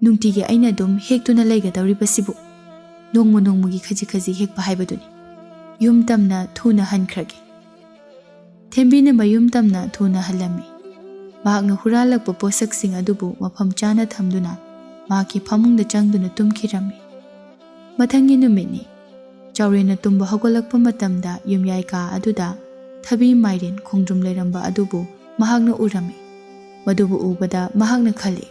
ꯅꯨꯡꯇꯤꯒꯤ ꯑꯩꯅ ꯑꯗꯨꯝ ꯍꯦꯛꯇꯨꯅ ꯂꯩꯒꯗꯧꯔꯤꯕꯁꯤꯕꯨ꯫ ꯅꯣꯡꯃ ꯅꯣꯡꯃꯒꯤ ꯈꯖꯤꯛ ꯈꯖꯤꯛ ꯍꯦꯛꯄ ꯍꯥꯏꯕꯗꯨꯅꯤ꯫ ꯌꯨꯝ ꯇꯝꯅ ꯊꯨꯅ ꯍꯟꯈ꯭ꯔꯒꯦ꯫" ꯊꯦꯝꯕꯤꯅ ꯃꯌꯨꯝ ꯇꯝꯅ ꯊꯨꯅ ꯍꯜꯂꯝꯃꯤ꯫ ꯃꯍꯥꯛꯅ ꯍꯨꯔꯥꯜꯂꯛꯄ ꯄꯣꯠꯁꯛꯁꯤꯡ ꯑꯗꯨꯕꯨ ꯃꯐꯝ ꯆꯥꯅ ꯊꯝꯗꯨꯅ ꯃꯍꯥꯛꯀꯤ ꯐꯃꯨꯡꯗ ꯆꯪꯗꯨꯅ ꯇꯨꯝꯈꯤꯔꯝꯃꯤ꯫ ꯃꯊꯪꯒꯤ ꯅꯨꯃꯤꯠꯅꯤ꯫ ꯆꯥꯎꯔꯦꯟꯅ ꯇꯨꯝꯕ ꯍꯧꯒꯠꯂꯛꯄ ꯃꯇꯝꯗ ꯌꯨꯝꯌꯥꯏ ꯀꯥ ꯑꯗꯨꯗ ꯊꯕꯤ, ꯃꯥꯏꯔꯦꯟ, ꯈꯣꯡꯗ꯭ꯔꯨꯝ ꯂꯩꯔꯝꯕ ꯑꯗꯨꯕꯨ ꯃꯍꯥꯛꯅ ꯎꯔꯝꯃꯤ꯫ ꯃꯗꯨꯕꯨ ꯎꯕꯗ ꯃꯍꯥꯛꯅ ꯈꯜꯂꯤ,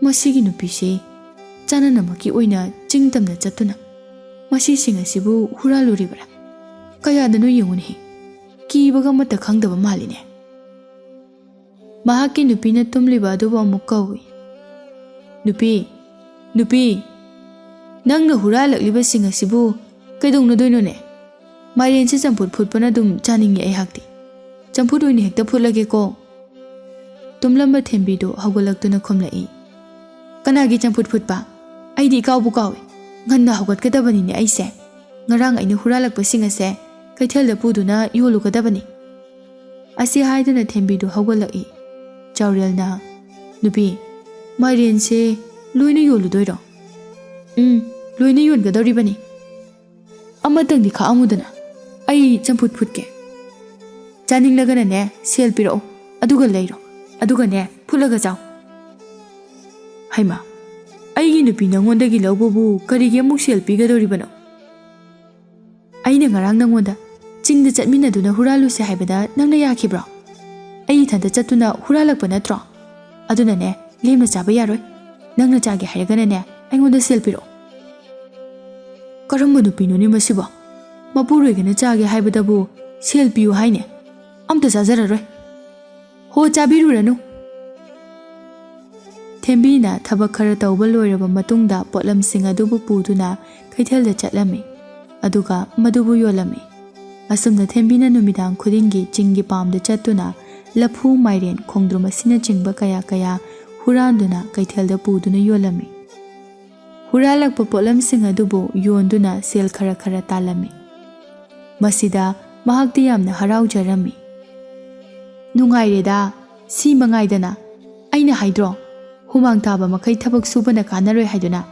"ꯃꯁꯤꯒꯤ ꯅꯨꯄꯤꯁꯤ ꯆꯥꯅꯅꯕꯒꯤ ꯑꯣꯏꯅ ꯆꯤꯡ ꯇꯝꯅ ꯆꯠꯇꯨꯅ ꯃꯁꯤꯁꯤꯡ ꯑꯁꯤꯕꯨ ꯍꯨꯔꯥꯜꯂꯨꯔꯤꯕ꯭ꯔꯥ? ꯀꯌꯥꯗꯅꯣ ꯌꯦꯡꯉꯨꯅꯦ, ꯀꯤꯕꯒ ꯑꯃꯠꯇ ꯈꯪꯗꯕ ꯃꯥꯜꯂꯤꯅꯦ"꯫ ꯃꯍꯥꯛꯀꯤ ꯅꯨꯄꯤꯅ ꯇꯨꯝꯂꯤꯕ ꯑꯗꯨꯕꯨ ꯑꯃꯨꯛ ꯀꯧꯏ, "ꯅꯨꯄꯤ, ꯅꯨꯄꯤ, ꯅꯪꯅ ꯍꯨꯔꯥꯜꯂꯛꯂꯤꯕꯁꯤꯡ ꯑꯁꯤꯕꯨ ꯀꯩꯗꯧꯅꯗꯣꯏꯅꯣꯅꯦ? ꯃꯥꯏꯔꯦꯟꯁꯦ ꯆꯝꯐꯨꯠ ꯐꯨꯠꯄꯅ ꯑꯗꯨꯝ ꯆꯥꯅꯤꯡꯉꯤ ꯑꯩꯍꯥꯛꯇꯤ꯫ ꯆꯝꯐꯨꯠ ꯑꯣꯏꯅ ꯍꯦꯛꯇ ꯐꯨꯠꯂꯒꯦꯀꯣ"꯫ ꯇꯨꯝꯂꯝꯕ ꯊꯦꯝꯕꯤꯗꯨ ꯍꯧꯒꯠꯂꯛꯇꯨꯅ ꯈꯨꯝꯂꯛꯏ, "ꯀꯅꯥꯒꯤ ꯆꯝꯐꯨꯠ ꯐꯨꯠꯄ? ꯑꯩꯗꯤ ꯏꯀꯥꯎꯕꯨ ꯀꯥꯎꯏ꯫ ꯉꯟꯅ ꯍꯧꯒꯠꯀꯗꯕꯅꯤꯅꯦ ꯑꯩꯁꯦ꯫ ꯉꯔꯥꯡ ꯑꯩꯅ ꯍꯨꯔꯥꯜꯂꯛꯄꯁꯤꯡ ꯑꯁꯦ ꯀꯩꯊꯦꯜꯗ ꯄꯨꯗꯨꯅ ꯌꯣꯜꯂꯨꯒꯗꯕꯅꯤ"꯫ ꯑꯁꯤ ꯍꯥꯏꯗꯨꯅ ꯊꯦꯝꯕꯤꯗꯨ ꯍꯧꯒꯠꯂꯛꯏ꯫ ꯆꯥꯎꯔꯦꯜꯅ, "ꯅꯨꯄꯤ, ꯃꯥꯏꯔꯦꯟꯁꯦ ꯂꯣꯏꯅ ꯌꯣꯜꯂꯨꯗꯣꯏꯔꯣ?" "ꯎꯝ, ꯂꯣꯏꯅ ꯌꯣꯟꯒꯗꯧꯔꯤꯕꯅꯤ꯫ ꯑꯃꯇꯪꯗꯤ ꯈꯥꯛꯑꯝꯃꯨꯗꯅ, ꯑꯩ ꯆꯝꯐꯨꯠ ꯐꯨꯠꯀꯦ꯫ ꯆꯥꯅꯤꯡꯂꯒꯅꯅꯦ, ꯁꯦꯜ ꯄꯤꯔꯛꯑꯣ, ꯑꯗꯨꯒ ꯂꯩꯔꯣ, ꯑꯗꯨꯒꯅꯦ, ꯐꯨꯠꯂꯒ ꯆꯥꯎ"꯫ "ꯍꯩꯃꯥ, ꯑꯩꯒꯤ ꯅꯨꯄꯤ ꯅꯉꯣꯟꯗꯒꯤ ꯂꯧꯕꯕꯨ ꯀꯔꯤꯒꯤ ꯑꯃꯨꯛ ꯁꯦꯜ ꯄꯤꯒꯗꯧꯔꯤꯕꯅꯣ? ꯑꯩꯅ ꯉꯔꯥꯡ ꯅꯉꯣꯟꯗ ꯆꯤꯡꯗ ꯆꯠꯃꯤꯟꯅꯗꯨꯅ ꯍꯨꯔꯥꯜꯂꯨꯁꯦ ꯍꯥꯏꯕꯗ ꯅꯪꯅ ꯌꯥꯈꯤꯕ꯭ꯔꯣ? ꯑꯩ ꯏꯊꯟꯇ ꯆꯠꯇꯨꯅ ꯍꯨꯔꯥꯜꯂꯛꯄ ꯅꯠꯇ꯭ꯔꯣ? ꯑꯗꯨꯅꯅꯦ, ꯂꯦꯝꯅ ꯆꯥꯕ ꯌꯥꯔꯣꯏ꯫ ꯅꯪꯅ ꯆꯥꯒꯦ ꯍꯥꯏꯔꯒꯅꯅꯦ, ꯑꯩꯉꯣꯟꯗ ꯁꯦꯜ ꯄꯤꯔꯛꯑꯣ"꯫ "ꯀꯔꯝꯕ ꯅꯨꯄꯤꯅꯣꯅꯦ ꯃꯁꯤꯕꯣ? ꯃꯄꯨꯔꯣꯏꯕꯅ ꯆꯥꯒꯦ ꯍꯥꯏꯕꯗꯕꯨ ꯁꯦꯜ ꯄꯤꯌꯨ ꯍꯥꯏꯅꯦ? ꯑꯝꯇ ꯆꯥꯖꯔꯔꯣꯏ"꯫ "ꯍꯣ, ꯆꯥꯕꯤꯔꯨꯔꯅꯨ"꯫ ꯊꯦꯝꯕꯤꯅ ꯊꯕꯛ ꯈꯔ ꯇꯧꯕ ꯂꯣꯏꯔꯕ ꯃꯇꯨꯡꯗ ꯄꯣꯠꯂꯝꯁꯤꯡ ꯑꯗꯨꯕꯨ ꯄꯨꯗꯨꯅ ꯀꯩꯊꯦꯜꯗ ꯆꯠꯂꯝꯃꯤ, ꯑꯗꯨꯒ ꯃꯗꯨꯕꯨ ꯌꯣꯜꯂꯝꯃꯤ꯫ ꯑꯁꯨꯝꯅ ꯊꯦꯝꯕꯤꯅ ꯅꯨꯃꯤꯗꯥꯡ ꯈꯨꯗꯤꯡꯒꯤ ꯆꯤꯡꯒꯤ ꯄꯥꯝꯗ ꯆꯠꯇꯨꯅ ꯂꯐꯨ, ꯃꯥꯏꯔꯦꯟ, ꯈꯣꯡꯗ꯭ꯔꯨꯝ ꯑꯁꯤꯅꯆꯤꯡꯕ ꯀꯌꯥ ꯀꯌꯥ ꯍꯨꯔꯥꯟꯗꯨꯅ ꯀꯩꯊꯦꯜꯗ ꯄꯨꯗꯨꯅ ꯌꯣꯜꯂꯝꯃꯤ꯫ ꯍꯨꯔꯥꯜꯂꯛꯄ ꯄꯣꯠꯂꯝꯁꯤꯡ ꯑꯗꯨꯕꯨ ꯌꯣꯟꯗꯨꯅ ꯁꯦꯜ ꯈꯔ ꯈꯔ ꯇꯥꯜꯂꯝꯃꯤ꯫ ꯃꯁꯤꯗ ꯃꯍꯥꯛꯇꯤ ꯌꯥꯝꯅ ꯍꯔꯥꯎꯖꯔꯝꯃꯤ꯫ "ꯅꯨꯡꯉꯥꯏꯔꯦꯗ, ꯁꯤ ꯃꯉꯥꯏꯗꯅ꯫ ꯑꯩꯅ ꯍꯥꯏꯗ꯭ꯔꯣ, ꯍꯨꯃꯥꯡ ꯇꯥꯕ ꯃꯈꯩ ꯊꯕꯛ ꯁꯨꯕꯅ ꯀꯥꯟꯅꯔꯣꯏ ꯍꯥꯏꯗꯨꯅ꯫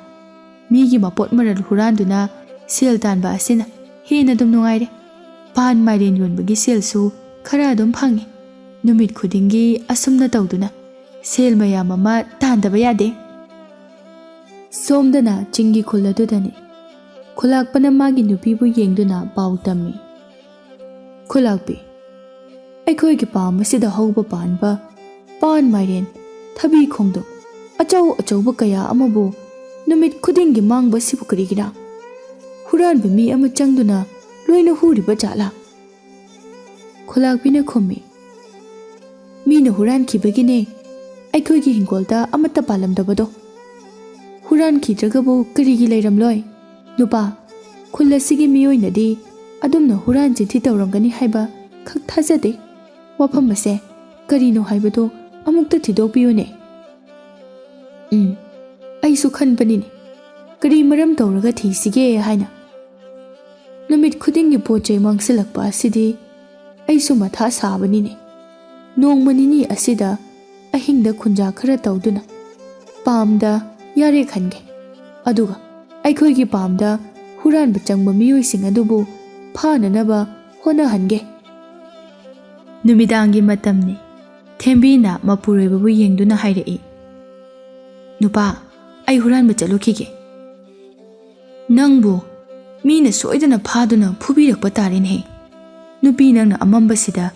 ꯃꯤꯒꯤ ꯃꯄꯣꯠ ꯃꯔꯜ ꯍꯨꯔꯥꯟꯗꯨꯅ ꯁꯦꯜ ꯇꯥꯟꯕ ꯑꯁꯤꯅ ꯍꯦꯟꯅ ꯑꯗꯨꯝ ꯅꯨꯡꯉꯥꯏꯔꯦ꯫ ꯄꯥꯟ ꯃꯥꯏꯔꯦꯟ ꯌꯣꯟꯕꯒꯤ ꯁꯦꯜꯁꯨ ꯈꯔ ꯑꯗꯨꯝ ꯐꯪꯉꯤ꯫ ꯅꯨꯃꯤꯠ ꯈꯨꯗꯤꯡꯒꯤ ꯑꯁꯨꯝꯅ ꯇꯧꯗꯨꯅ ꯁꯦꯜ ꯃꯌꯥꯝ ꯑꯃ ꯇꯥꯟꯗꯕ ꯌꯥꯗꯦ"꯫ ꯁꯣꯝꯗꯅ ꯆꯤꯡꯒꯤ ꯈꯨꯜ ꯑꯗꯨꯗꯅꯤ꯫ ꯈꯨꯂꯥꯛꯄꯅ ꯃꯥꯒꯤ ꯅꯨꯄꯤꯕꯨ ꯌꯦꯡꯗꯨꯅ ꯄꯥꯎ ꯇꯝꯃꯤ꯫ "ꯈꯨꯂꯥꯛꯄꯤ, ꯑꯩꯈꯣꯏꯒꯤ ꯄꯥꯝ ꯑꯁꯤꯗ ꯍꯧꯕ ꯄꯥꯟꯕ ꯄꯥꯟ, ꯃꯥꯏꯔꯦꯟ, ꯊꯕꯤ ꯈꯣꯡꯗ꯭ꯔꯨꯝ, ꯑꯆꯧ ꯑꯆꯧꯕ ꯀꯌꯥ ꯑꯃꯕꯨ ꯅꯨꯃꯤꯠ ꯈꯨꯗꯤꯡꯒꯤ ꯃꯥꯡꯕ ꯑꯁꯤꯕꯨ ꯀꯔꯤꯒꯤꯔꯥ? ꯍꯨꯔꯥꯟꯕ ꯃꯤ ꯑꯃ ꯆꯪꯗꯨꯅ ꯂꯣꯏꯅ ꯍꯨꯔꯤꯕ ꯖꯥꯠꯂꯥ?" ꯈꯨꯂꯥꯛꯄꯤꯅ ꯈꯨꯝꯃꯤ, "ꯃꯤꯅ ꯍꯨꯔꯥꯟꯈꯤꯕꯒꯤꯅꯦ ꯑꯩꯈꯣꯏꯒꯤ ꯍꯤꯡꯒꯣꯜꯗ ꯑꯃꯠꯇ ꯄꯥꯜꯂꯝꯗꯕꯗꯣ꯫ ꯍꯨꯔꯥꯟꯈꯤꯗ꯭ꯔꯒꯕꯨ ꯀꯔꯤꯒꯤ ꯂꯩꯔꯝꯂꯣꯏ? ꯅꯨꯄꯥ, ꯈꯨꯜ ꯑꯁꯤꯒꯤ ꯃꯤꯑꯣꯏꯅꯗꯤ ꯑꯗꯨꯝꯅ ꯍꯨꯔꯥꯟ ꯆꯤꯟꯊꯤ ꯇꯧꯔꯝꯒꯅꯤ ꯍꯥꯏꯕ ꯈꯛ ꯊꯥꯖꯗꯦ꯫ ꯋꯥꯐꯝ ꯑꯁꯦ ꯀꯔꯤꯅꯣ ꯍꯥꯏꯕꯗꯨ ꯑꯃꯨꯛꯇ ꯊꯤꯗꯣꯛꯄꯤꯌꯨꯅꯦ꯫" "ꯎꯝ, ꯑꯩꯁꯨ ꯈꯟꯕꯅꯤꯅꯦ, ꯀꯔꯤ ꯃꯔꯝ ꯇꯧꯔꯒ ꯊꯤꯁꯤꯒꯦ ꯍꯥꯏꯅ꯫ ꯅꯨꯃꯤꯠ ꯈꯨꯗꯤꯡꯒꯤ ꯄꯣꯠ ꯆꯩ ꯃꯥꯡꯁꯤꯜꯂꯛꯄ ꯑꯁꯤꯗꯤ ꯑꯩꯁꯨ ꯃꯊꯥ ꯁꯥꯕꯅꯤꯅꯦ꯫ ꯅꯣꯡꯃ ꯅꯤꯅꯤ ꯑꯁꯤꯗ ꯑꯍꯤꯡꯗ ꯈꯨꯟꯖꯥ ꯈꯔ ꯇꯧꯗꯨꯅ ꯄꯥꯝꯗ ꯌꯥꯔꯦ ꯈꯟꯒꯦ, ꯑꯗꯨꯒ ꯑꯩꯈꯣꯏꯒꯤ ꯄꯥꯝꯗ ꯍꯨꯔꯥꯟꯕ ꯆꯪꯕ ꯃꯤꯑꯣꯏꯁꯤꯡ ꯑꯗꯨꯕꯨ ꯐꯥꯅꯅꯕ ꯍꯣꯠꯅꯍꯟꯒꯦ꯫" ꯅꯨꯃꯤꯗꯥꯡꯒꯤ ꯃꯇꯝꯅꯤ꯫ ꯊꯦꯝꯕꯤꯅ ꯃꯄꯨꯔꯣꯏꯕꯕꯨ ꯌꯦꯡꯗꯨꯅ ꯍꯥꯏꯔꯛꯏ, "ꯅꯨꯄꯥ, ꯑꯩ ꯍꯨꯔꯥꯟꯕ ꯆꯠꯂꯨꯈꯤꯒꯦ꯫" "ꯅꯪꯕꯨ ꯃꯤꯅ ꯁꯣꯏꯗꯅ ꯐꯥꯗꯨꯅ ꯐꯨꯕꯤꯔꯛꯄ ꯇꯥꯔꯦꯅꯦꯍꯦ꯫ ꯅꯨꯄꯤ ꯅꯪꯅ ꯑꯃꯝꯕꯁꯤꯗ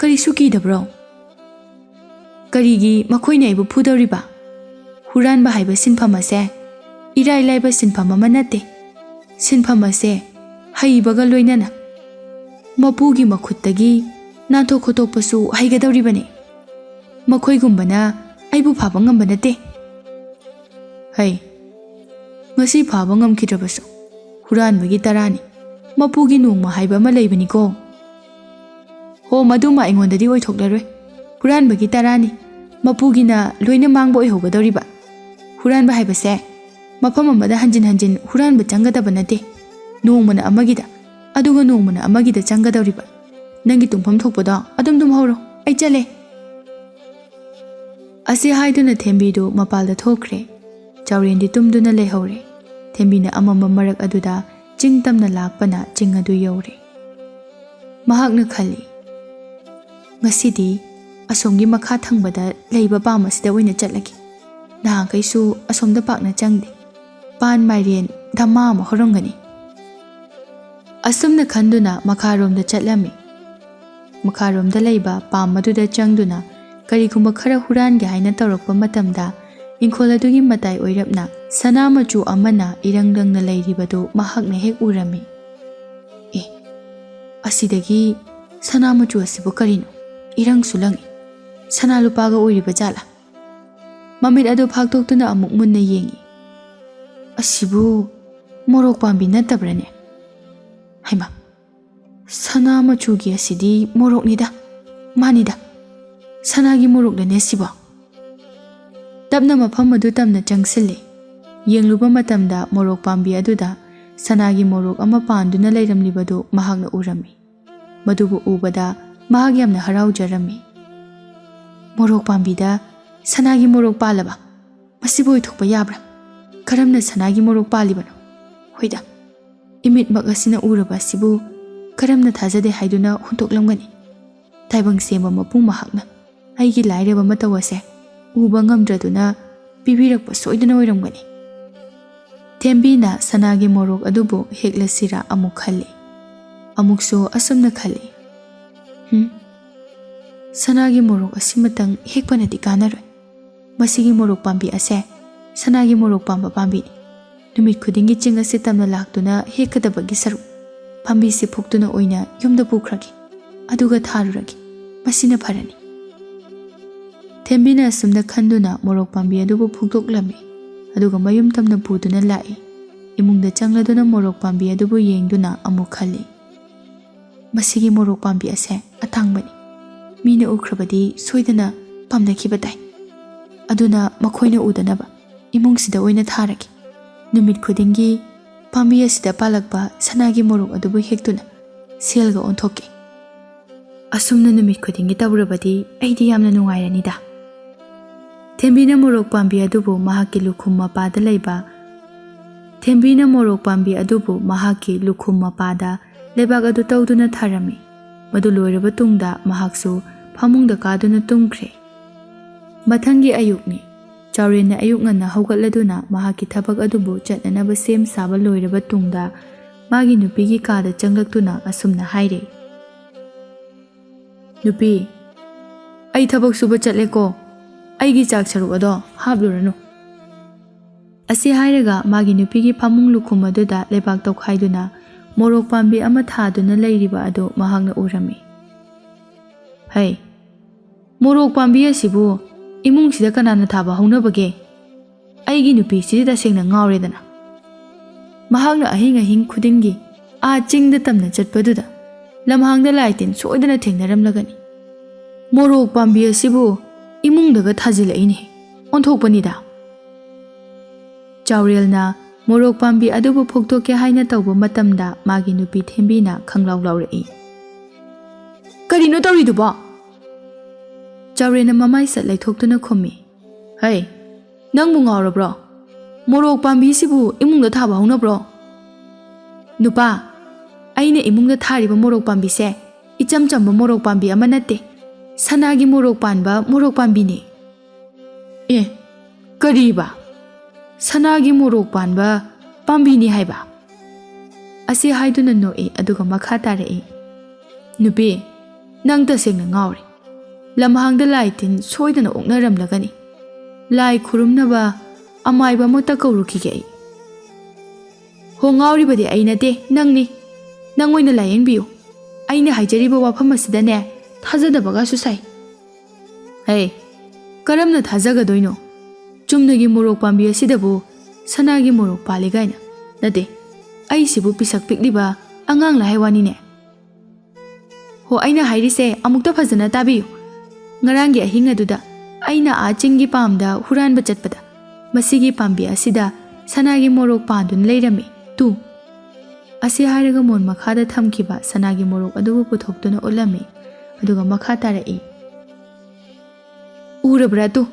ꯀꯔꯤꯁꯨ ꯀꯤꯗꯕ꯭ꯔꯣ?" "ꯀꯔꯤꯒꯤ ꯃꯈꯣꯏꯅ ꯑꯩꯕꯨ ꯐꯨꯗꯧꯔꯤꯕ? ꯍꯨꯔꯥꯟꯕ ꯍꯥꯏꯕ ꯁꯤꯟꯐꯝ ꯑꯁꯦ ꯏꯔꯥꯏ ꯂꯥꯏꯕ ꯁꯤꯟꯐꯝ ꯑꯃ ꯅꯠꯇꯦ꯫ ꯁꯤꯟꯐꯝ ꯑꯁꯦ ꯍꯩꯕꯒ ꯂꯣꯏꯅꯅ ꯃꯄꯨꯒꯤ ꯃꯈꯨꯠꯇꯒꯤ ꯅꯥꯟꯊꯣꯛ ꯈꯣꯠꯇꯣꯛꯄꯁꯨ ꯍꯩꯒꯗꯧꯔꯤꯕꯅꯤ꯫ ꯃꯈꯣꯏꯒꯨꯝꯕꯅ ꯑꯩꯕꯨ ꯐꯥꯕ ꯉꯝꯕ ꯅꯠꯇꯦ꯫" "ꯍꯩ, ꯉꯁꯤ ꯐꯥꯕ ꯉꯝꯈꯤꯗ꯭ꯔꯕꯁꯨ ꯍꯨꯔꯥꯟꯕꯒꯤ ꯇꯔꯥꯅꯤ꯫ ꯃꯄꯨꯒꯤ ꯅꯣꯡꯃ ꯍꯥꯏꯕ ꯑꯃ ꯂꯩꯕꯅꯤꯀꯣ꯫" "ꯍꯣ, ꯃꯗꯨꯃ ꯑꯩꯉꯣꯟꯗꯗꯤ ꯑꯣꯏꯊꯣꯛꯂꯔꯣꯏ꯫ ꯍꯨꯔꯥꯟꯕꯒꯤ ꯇꯔꯥꯅꯤ, ꯃꯄꯨꯒꯤꯅ ꯂꯣꯏꯅ ꯃꯥꯡꯕ ꯑꯣꯏꯍꯧꯒꯗꯧꯔꯤꯕ꯫ ꯍꯨꯔꯥꯟꯕ ꯍꯥꯏꯕꯁꯦ ꯃꯐꯝ ꯑꯃꯗ ꯍꯟꯖꯤꯟ ꯍꯟꯖꯤꯟ ꯍꯨꯔꯥꯟꯕ ꯆꯪꯒꯗꯕ ꯅꯠꯇꯦ꯫ ꯅꯣꯡꯃꯅ ꯑꯃꯒꯤꯗ, ꯑꯗꯨꯒ ꯅꯣꯡꯃꯅ ꯑꯃꯒꯤꯗ ꯆꯪꯒꯗꯧꯔꯤꯕ꯫ ꯅꯪꯒꯤ ꯇꯨꯝꯐꯝ ꯊꯣꯛꯄꯗꯣ ꯑꯗꯨꯝ ꯇꯨꯝꯍꯧꯔꯣ, ꯑꯩ ꯆꯠꯂꯦ꯫" ꯑꯁꯤ ꯍꯥꯏꯗꯨꯅ ꯊꯦꯝꯕꯤꯗꯨ ꯃꯄꯥꯜꯗ ꯊꯣꯛꯈ꯭ꯔꯦ꯫ ꯆꯥꯎꯔꯦꯟꯗꯤ ꯇꯨꯝꯗꯨꯅ ꯂꯩꯍꯧꯔꯦ꯫ ꯊꯦꯝꯕꯤꯅ ꯑꯃꯝꯕ ꯃꯔꯛ ꯑꯗꯨꯗ ꯆꯤꯡ ꯇꯝꯅ ꯂꯥꯛꯄꯅ ꯆꯤꯡ ꯑꯗꯨ ꯌꯧꯔꯦ꯫ ꯃꯍꯥꯛꯅ ꯈꯜꯂꯤ, "ꯉꯁꯤꯗꯤ ꯑꯁꯣꯝꯒꯤ ꯃꯈꯥ ꯊꯪꯕꯗ ꯂꯩꯕ ꯄꯥꯝ ꯑꯁꯤꯗ ꯑꯣꯏꯅ ꯆꯠꯂꯒꯦ꯫ ꯅꯍꯥꯟꯈꯩꯁꯨ ꯑꯁꯣꯝꯗ ꯄꯥꯛꯅ ꯆꯪꯗꯦ꯫ ꯄꯥꯟ ꯃꯥꯏꯔꯦꯟ ꯙꯃꯥ ꯑꯃ ꯍꯧꯔꯝꯒꯅꯤ꯫ ꯑꯁꯨꯝꯅ ꯈꯟꯗꯨꯅ ꯃꯈꯥꯔꯣꯝꯗ ꯆꯠꯂꯝꯃꯤ꯫ ꯃꯈꯥꯔꯣꯝꯗ ꯂꯩꯕ ꯄꯥꯝ ꯑꯗꯨꯗ ꯆꯪꯗꯨꯅ ꯀꯔꯤꯒꯨꯝꯕ ꯈꯔ ꯍꯨꯔꯥꯟꯒꯦ ꯍꯥꯏꯅ ꯇꯧꯔꯛꯄ ꯃꯇꯝꯗ, ꯏꯪꯈꯣꯜ ꯑꯗꯨꯒꯤ ꯃꯇꯥꯏ ꯑꯣꯏꯔꯞꯅ ꯁꯅꯥ ꯃꯆꯨ ꯑꯃꯅ ꯏꯔꯪ ꯂꯪꯅ ꯂꯩꯔꯤꯕꯗꯨ ꯃꯍꯥꯛꯅ ꯍꯦꯛ ꯎꯔꯝꯃꯤ꯫ "ꯑꯦ, ꯑꯁꯤꯗꯒꯤ ꯁꯅꯥ ꯃꯆꯨ ꯑꯁꯤꯕꯨ ꯀꯔꯤꯅꯣ? ꯏꯔꯪꯁꯨ ꯂꯪꯏ꯫ ꯁꯅꯥ ꯂꯨꯄꯥꯒ ꯑꯣꯏꯔꯤꯕ ꯖꯥꯠꯂꯥ?" ꯃꯃꯤꯠ ꯑꯗꯨ ꯐꯥꯛꯇꯣꯛꯇꯨꯅ ꯑꯃꯨꯛ ꯃꯨꯟꯅ ꯌꯦꯡꯏ꯫ "ꯑꯁꯤꯕꯨ ꯃꯣꯔꯣꯛ ꯄꯥꯝꯕꯤ ꯅꯠꯇꯕ꯭ꯔꯅꯦ? ꯍꯩꯃꯥ, ꯁꯅꯥ ꯃꯆꯨꯒꯤ ꯑꯁꯤꯗꯤ ꯃꯣꯔꯣꯛꯅꯤꯗ꯫ ꯃꯥꯅꯤꯗ, ꯁꯅꯥꯒꯤ ꯃꯣꯔꯣꯛꯂꯅꯦ ꯁꯤꯕꯣ?" ꯇꯞꯅ ꯃꯐꯝ ꯑꯗꯨ ꯇꯝꯅ ꯆꯪꯁꯤꯜꯂꯤ꯫ ꯌꯦꯡꯂꯨꯕ ꯃꯇꯝꯗ ꯃꯣꯔꯣꯛ ꯄꯥꯝꯕꯤ ꯑꯗꯨꯗ ꯁꯅꯥꯒꯤ ꯃꯣꯔꯣꯛ ꯑꯃ ꯄꯥꯟꯗꯨꯅ ꯂꯩꯔꯝꯂꯤꯕꯗꯨ ꯃꯍꯥꯛꯅ ꯎꯔꯝꯃꯤ꯫ ꯃꯗꯨꯕꯨ ꯎꯕꯗ ꯃꯍꯥꯛ ꯌꯥꯝꯅ ꯍꯔꯥꯎꯖꯔꯝꯃꯤ꯫ "ꯃꯣꯔꯣꯛ ꯄꯥꯝꯕꯤꯗ ꯁꯅꯥꯒꯤ ꯃꯣꯔꯣꯛ ꯄꯥꯜꯂꯕ? ꯃꯁꯤꯕꯨ ꯑꯣꯏꯊꯣꯛꯄ ꯌꯥꯕ꯭ꯔꯥ? ꯀꯔꯝꯅ ꯁꯅꯥꯒꯤ ꯃꯣꯔꯣꯛ ꯄꯥꯜꯂꯤꯕꯅꯣ? ꯍꯣꯏꯗ, ꯏꯃꯤꯠꯃꯛ ꯑꯁꯤꯅ ꯎꯔꯕ ꯑꯁꯤꯕꯨ ꯀꯔꯝꯅ ꯊꯥꯖꯗꯦ ꯍꯥꯏꯗꯨꯅ ꯍꯨꯟꯗꯣꯛꯂꯝꯒꯅꯤ? ꯇꯥꯏꯕꯪ ꯁꯦꯝꯕ ꯃꯄꯨ ꯃꯍꯥꯛꯅ ꯑꯩꯒꯤ ꯂꯥꯏꯔꯕ ꯃꯇꯧ ꯑꯁꯦ ꯎꯕ ꯉꯝꯗ꯭ꯔꯗꯨꯅ ꯄꯤꯕꯤꯔꯛꯄ ꯁꯣꯏꯗꯅ ꯑꯣꯏꯔꯝꯒꯅꯤ꯫" ꯊꯦꯝꯕꯤꯅ ꯁꯅꯥꯒꯤ ꯃꯣꯔꯣꯛ ꯑꯗꯨꯕꯨ ꯍꯦꯛꯂꯁꯤꯔꯥ ꯑꯃꯨꯛ ꯈꯜꯂꯤ꯫ ꯑꯃꯨꯛꯁꯨ ꯑꯁꯨꯝꯅ ꯈꯜꯂꯤ, "ꯍꯨꯝ, ꯁꯅꯥꯒꯤ ꯃꯣꯔꯣꯛ ꯑꯁꯤꯃꯇꯪ ꯍꯦꯛꯄꯅꯗꯤ ꯀꯥꯟꯅꯔꯣꯏ꯫ ꯃꯁꯤꯒꯤ ꯃꯣꯔꯣꯛ ꯄꯥꯝꯕꯤ ꯑꯁꯦ ꯁꯅꯥꯒꯤ ꯃꯣꯔꯣꯛ ꯄꯥꯝꯕ ꯄꯥꯝꯕꯤꯅꯤ꯫ ꯅꯨꯃꯤꯠ ꯈꯨꯗꯤꯡꯒꯤ ꯆꯤꯡ ꯑꯁꯤ ꯇꯝꯅ ꯂꯥꯛꯇꯨꯅ ꯍꯦꯛꯀꯗꯕꯒꯤ ꯁꯔꯨꯛ, ꯄꯥꯝꯕꯤꯁꯤ ꯐꯨꯛꯇꯨꯅ ꯑꯣꯏꯅ ꯌꯨꯝꯗ ꯄꯨꯈ꯭ꯔꯒꯦ꯫ ꯑꯗꯨꯒ ꯊꯥꯔꯨꯔꯒꯦ꯫ ꯃꯁꯤꯅ ꯐꯔꯅꯤ꯫" ꯊꯦꯝꯕꯤꯅ ꯑꯁꯨꯝꯅ ꯈꯟꯗꯨꯅ ꯃꯣꯔꯣꯛ ꯄꯥꯝꯕꯤ ꯑꯗꯨꯕꯨ ꯐꯨꯛꯇꯣꯛꯂꯝꯃꯤ꯫ ꯑꯗꯨꯒ ꯃꯌꯨꯝ ꯇꯝꯅ ꯄꯨꯗꯨꯅ ꯂꯥꯛꯏ꯫ ꯏꯃꯨꯡꯗ ꯆꯪꯂꯗꯨꯅ ꯃꯣꯔꯣꯛ ꯄꯥꯝꯕꯤ ꯑꯗꯨꯕꯨ ꯌꯦꯡꯗꯨꯅ ꯑꯃꯨꯛ ꯈꯜꯂꯤ, "ꯃꯁꯤꯒꯤ ꯃꯣꯔꯣꯛ ꯄꯥꯝꯕꯤ ꯑꯁꯦ ꯑꯇꯥꯡꯕꯅꯤ꯫ ꯃꯤꯅ ꯎꯈ꯭ꯔꯕꯗꯤ ꯁꯣꯏꯗꯅ ꯄꯥꯝꯅꯈꯤꯕ ꯇꯥꯏ꯫ ꯑꯗꯨꯅ ꯃꯈꯣꯏꯅ ꯎꯗꯅꯕ ꯏꯃꯨꯡꯁꯤꯗ ꯑꯣꯏꯅ ꯊꯥꯔꯒꯦ꯫ ꯅꯨꯃꯤꯠ ꯈꯨꯗꯤꯡꯒꯤ ꯄꯥꯝꯕꯤ ꯑꯁꯤꯗ ꯄꯥꯜꯂꯛꯄ ꯁꯅꯥꯒꯤ ꯃꯣꯔꯣꯛ ꯑꯗꯨꯕꯨ ꯍꯦꯛꯇꯨꯅ ꯁꯦꯜꯒ ꯑꯣꯟꯊꯣꯛꯀꯦ꯫ ꯑꯁꯨꯝꯅ ꯅꯨꯃꯤꯠ ꯈꯨꯗꯤꯡꯒꯤ ꯇꯧꯔꯕꯗꯤ ꯑꯩꯗꯤ ꯌꯥꯝꯅ ꯅꯨꯡꯉꯥꯏꯔꯅꯤꯗ꯫" ꯊꯦꯝꯕꯤꯅ ꯃꯣꯔꯣꯛ ꯄꯥꯝꯕꯤ ꯑꯗꯨꯕꯨ ꯃꯍꯥꯛꯀꯤ ꯂꯨꯈꯨꯝ ꯃꯄꯥꯗ ꯂꯩꯕ, ꯊꯦꯝꯕꯤꯅ ꯃꯣꯔꯣꯛ ꯄꯥꯝꯕꯤ ꯑꯗꯨꯕꯨ ꯃꯍꯥꯛꯀꯤ ꯂꯨꯈꯨꯝ ꯃꯄꯥꯗ ꯂꯩꯕꯥꯛ ꯑꯗꯨ ꯇꯧꯗꯨꯅ ꯊꯥꯔꯝꯃꯤ꯫ ꯃꯗꯨ ꯂꯣꯏꯔꯕ ꯇꯨꯡꯗ ꯃꯍꯥꯛꯁꯨ ꯐꯃꯨꯡꯗ ꯀꯥꯗꯨꯅ ꯇꯨꯝꯈ꯭ꯔꯦ꯫ ꯃꯊꯪꯒꯤ ꯑꯌꯨꯛꯅꯤ꯫ ꯆꯥꯎꯔꯦꯟꯅ ꯑꯌꯨꯛ ꯉꯟꯅ ꯍꯧꯒꯠꯂꯗꯨꯅ ꯃꯍꯥꯛꯀꯤ ꯊꯕꯛ ꯑꯗꯨꯕꯨ ꯆꯠꯅꯅꯕ ꯁꯦꯝ ꯁꯥꯕ ꯂꯣꯏꯔꯕ ꯇꯨꯡꯗ, ꯃꯥꯒꯤ ꯅꯨꯄꯤꯒꯤ ꯀꯥꯗ ꯆꯪꯂꯛꯇꯨꯅ ꯑꯁꯨꯝꯅ ꯍꯥꯏꯔꯦ, "ꯅꯨꯄꯤ, ꯑꯩ ꯊꯕꯛ ꯁꯨꯕ ꯆꯠꯂꯦꯀꯣ, ꯑꯩꯒꯤ ꯆꯥꯛ ꯁꯔꯨꯛ ꯑꯗꯣ ꯍꯥꯞꯂꯨꯔꯅꯨ"꯫ ꯑꯁꯤ ꯍꯥꯏꯔꯒ ꯃꯥꯒꯤ ꯅꯨꯄꯤꯒꯤ ꯐꯃꯨꯡ ꯂꯨꯈꯨꯝ ꯑꯗꯨꯗ ꯂꯩꯕꯥꯛ ꯇꯧꯈꯥꯏꯗꯨꯅ ꯃꯣꯔꯣꯛ ꯄꯥꯝꯕꯤ ꯑꯃ ꯊꯥꯗꯨꯅ ꯂꯩꯔꯤꯕ ꯑꯗꯨ ꯃꯍꯥꯛꯅ ꯎꯔꯝꯃꯤ꯫ "ꯍꯩ, ꯃꯣꯔꯣꯛ ꯄꯥꯝꯕꯤ ꯑꯁꯤꯕꯨ ꯏꯃꯨꯡꯁꯤꯗ ꯀꯅꯥꯅ ꯊꯥꯕ ꯍꯧꯅꯕꯒꯦ? ꯑꯩꯒꯤ ꯅꯨꯄꯤꯁꯤꯗꯤ ꯇꯁꯦꯡꯅ ꯉꯥꯎꯔꯦꯗꯅ꯫ ꯃꯍꯥꯛꯅ ꯑꯍꯤꯡ ꯑꯍꯤꯡ ꯈꯨꯗꯤꯡꯒꯤ ꯑꯥ ꯆꯤꯡꯗ ꯇꯝꯅ ꯆꯠꯄꯗꯨꯗ ꯂꯝꯍꯥꯡꯗ ꯂꯥꯏ ꯇꯤꯟ ꯁꯣꯏꯗꯅ ꯊꯦꯡꯅꯔꯝꯂꯒꯅꯤ꯫ ꯃꯣꯔꯣꯛ ꯄꯥꯝꯕꯤ ꯑꯁꯤꯕꯨ ꯏꯃꯨꯡꯗꯒ ꯊꯥꯖꯤꯜꯂꯛꯏꯅꯦ꯫ ꯑꯣꯟꯊꯣꯛꯄꯅꯤꯗ"꯫ ꯆꯥꯎꯔꯦꯜꯅ ꯃꯣꯔꯣꯛ ꯄꯥꯝꯕꯤ ꯑꯗꯨꯕꯨ ꯐꯨꯛꯇꯣꯛꯀꯦ ꯍꯥꯏꯅ ꯇꯧꯕ ꯃꯇꯝꯗ ꯃꯥꯒꯤ ꯅꯨꯄꯤ ꯊꯦꯝꯕꯤꯅ ꯈꯪꯂꯥꯎ ꯂꯥꯎꯔꯛꯏ꯫ "ꯀꯔꯤꯅꯣ ꯇꯧꯔꯤꯗꯨꯕꯣ?" ꯆꯥꯎꯔꯦꯜꯅ ꯃꯃꯥꯏ ꯁꯠ ꯂꯩꯊꯣꯛꯇꯨꯅ ꯈꯨꯝꯃꯤ꯫ "ꯍꯩ, ꯅꯪꯕꯨ ꯉꯥꯎꯔꯕ꯭ꯔꯣ? ꯃꯣꯔꯣꯛ ꯄꯥꯝꯕꯤꯁꯤꯕꯨ ꯏꯃꯨꯡꯗ ꯊꯥꯕ ꯍꯧꯅꯕ꯭ꯔꯣ?" "ꯅꯨꯄꯥ, ꯑꯩꯅ ꯏꯃꯨꯡꯗ ꯊꯥꯔꯤꯕ ꯃꯣꯔꯣꯛ ꯄꯥꯝꯕꯤꯁꯦ ꯏꯆꯝ ꯆꯝꯕ ꯃꯣꯔꯣꯛ ꯄꯥꯝꯕꯤ ꯑꯃ ꯅꯠꯇꯦ, ꯁꯅꯥꯒꯤ ꯃꯣꯔꯣꯛ ꯄꯥꯟꯕ ꯃꯣꯔꯣꯛ ꯄꯥꯝꯕꯤꯅꯤ"꯫ "ꯑꯦ, ꯀꯔꯤꯕ? ꯁꯅꯥꯒꯤ ꯃꯣꯔꯣꯛ ꯄꯥꯟꯕ ꯄꯥꯝꯕꯤꯅꯤ ꯍꯥꯏꯕ?" ꯑꯁꯤ ꯍꯥꯏꯗꯨꯅ ꯅꯣꯛꯏ, ꯑꯗꯨꯒ ꯃꯈꯥ ꯇꯥꯔꯛꯏ, "ꯅꯨꯄꯤ, ꯅꯪ ꯇꯁꯦꯡꯅ ꯉꯥꯎꯔꯦ꯫ ꯂꯝꯍꯥꯡꯗ ꯂꯥꯏ ꯇꯤꯟ ꯁꯣꯏꯗꯅ ꯑꯣꯛꯅꯔꯝꯂꯒꯅꯤ꯫ ꯂꯥꯏ ꯈꯨꯔꯨꯝꯅꯕ ꯑꯃꯥꯏꯕ ꯑꯃꯠꯇ ꯀꯧꯔꯨꯈꯤꯒꯦ ꯑꯩ"꯫ "ꯍꯣ, ꯉꯥꯎꯔꯤꯕꯗꯤ ꯑꯩ ꯅꯠꯇꯦ, ꯅꯪꯅꯤ꯫ ꯅꯪ ꯑꯣꯏꯅ ꯂꯥꯏꯌꯦꯡꯕꯤꯌꯨ꯫ ꯑꯩꯅ ꯍꯥꯏꯖꯔꯤꯕ ꯋꯥꯐꯝ ꯑꯁꯤꯗꯅꯦ, ꯊꯥꯖꯗꯕꯒꯁꯨ ꯁꯥꯏ"꯫ "ꯍꯦ, ꯀꯔꯝꯅ ꯊꯥꯖꯒꯗꯣꯏꯅꯣ? ꯆꯨꯝꯅꯒꯤ ꯃꯣꯔꯣꯛ ꯄꯥꯝꯕꯤ ꯑꯁꯤꯗꯕꯨ ꯁꯅꯥꯒꯤ ꯃꯣꯔꯣꯛ ꯄꯥꯜꯂꯤ ꯀꯥꯏꯅ? ꯅꯠꯇꯦ, ꯑꯩꯁꯤꯕꯨ ꯄꯤꯁꯛ ꯄꯤꯛꯂꯤꯕ ꯑꯉꯥꯡꯂ ꯍꯥꯏ ꯋꯥꯅꯤꯅꯦ"꯫ "ꯍꯣ, ꯑꯩꯅ ꯍꯥꯏꯔꯤꯁꯦ ꯑꯃꯨꯛꯇ ꯐꯖꯅ ꯇꯥꯕꯤꯌꯨ꯫ ꯉꯔꯥꯡꯒꯤ ꯑꯍꯤꯡ ꯑꯗꯨꯗ ꯑꯩꯅ ꯑꯥ ꯆꯤꯡꯒꯤ ꯄꯥꯝꯗ ꯍꯨꯔꯥꯟꯕ ꯆꯠꯄꯗ ꯃꯁꯤꯒꯤ ꯄꯥꯝꯕꯤ ꯑꯁꯤꯗ ꯁꯅꯥꯒꯤ ꯃꯣꯔꯣꯛ ꯄꯥꯟꯗꯨꯅ ꯂꯩꯔꯝꯃꯤ꯫ ꯇꯨ"꯫ ꯑꯁꯤ ꯍꯥꯏꯔꯒ ꯃꯣꯟ ꯃꯈꯥꯗ ꯊꯝꯈꯤꯕ ꯁꯅꯥꯒꯤ ꯃꯣꯔꯣꯛ ꯑꯗꯨꯕꯨ ꯄꯨꯊꯣꯛꯇꯨꯅ ꯎꯠꯂꯝꯃꯤ, ꯑꯗꯨꯒ ꯃꯈꯥ ꯇꯥꯔꯛꯏ, "ꯎꯔꯕ꯭ꯔꯥ ꯇꯨ?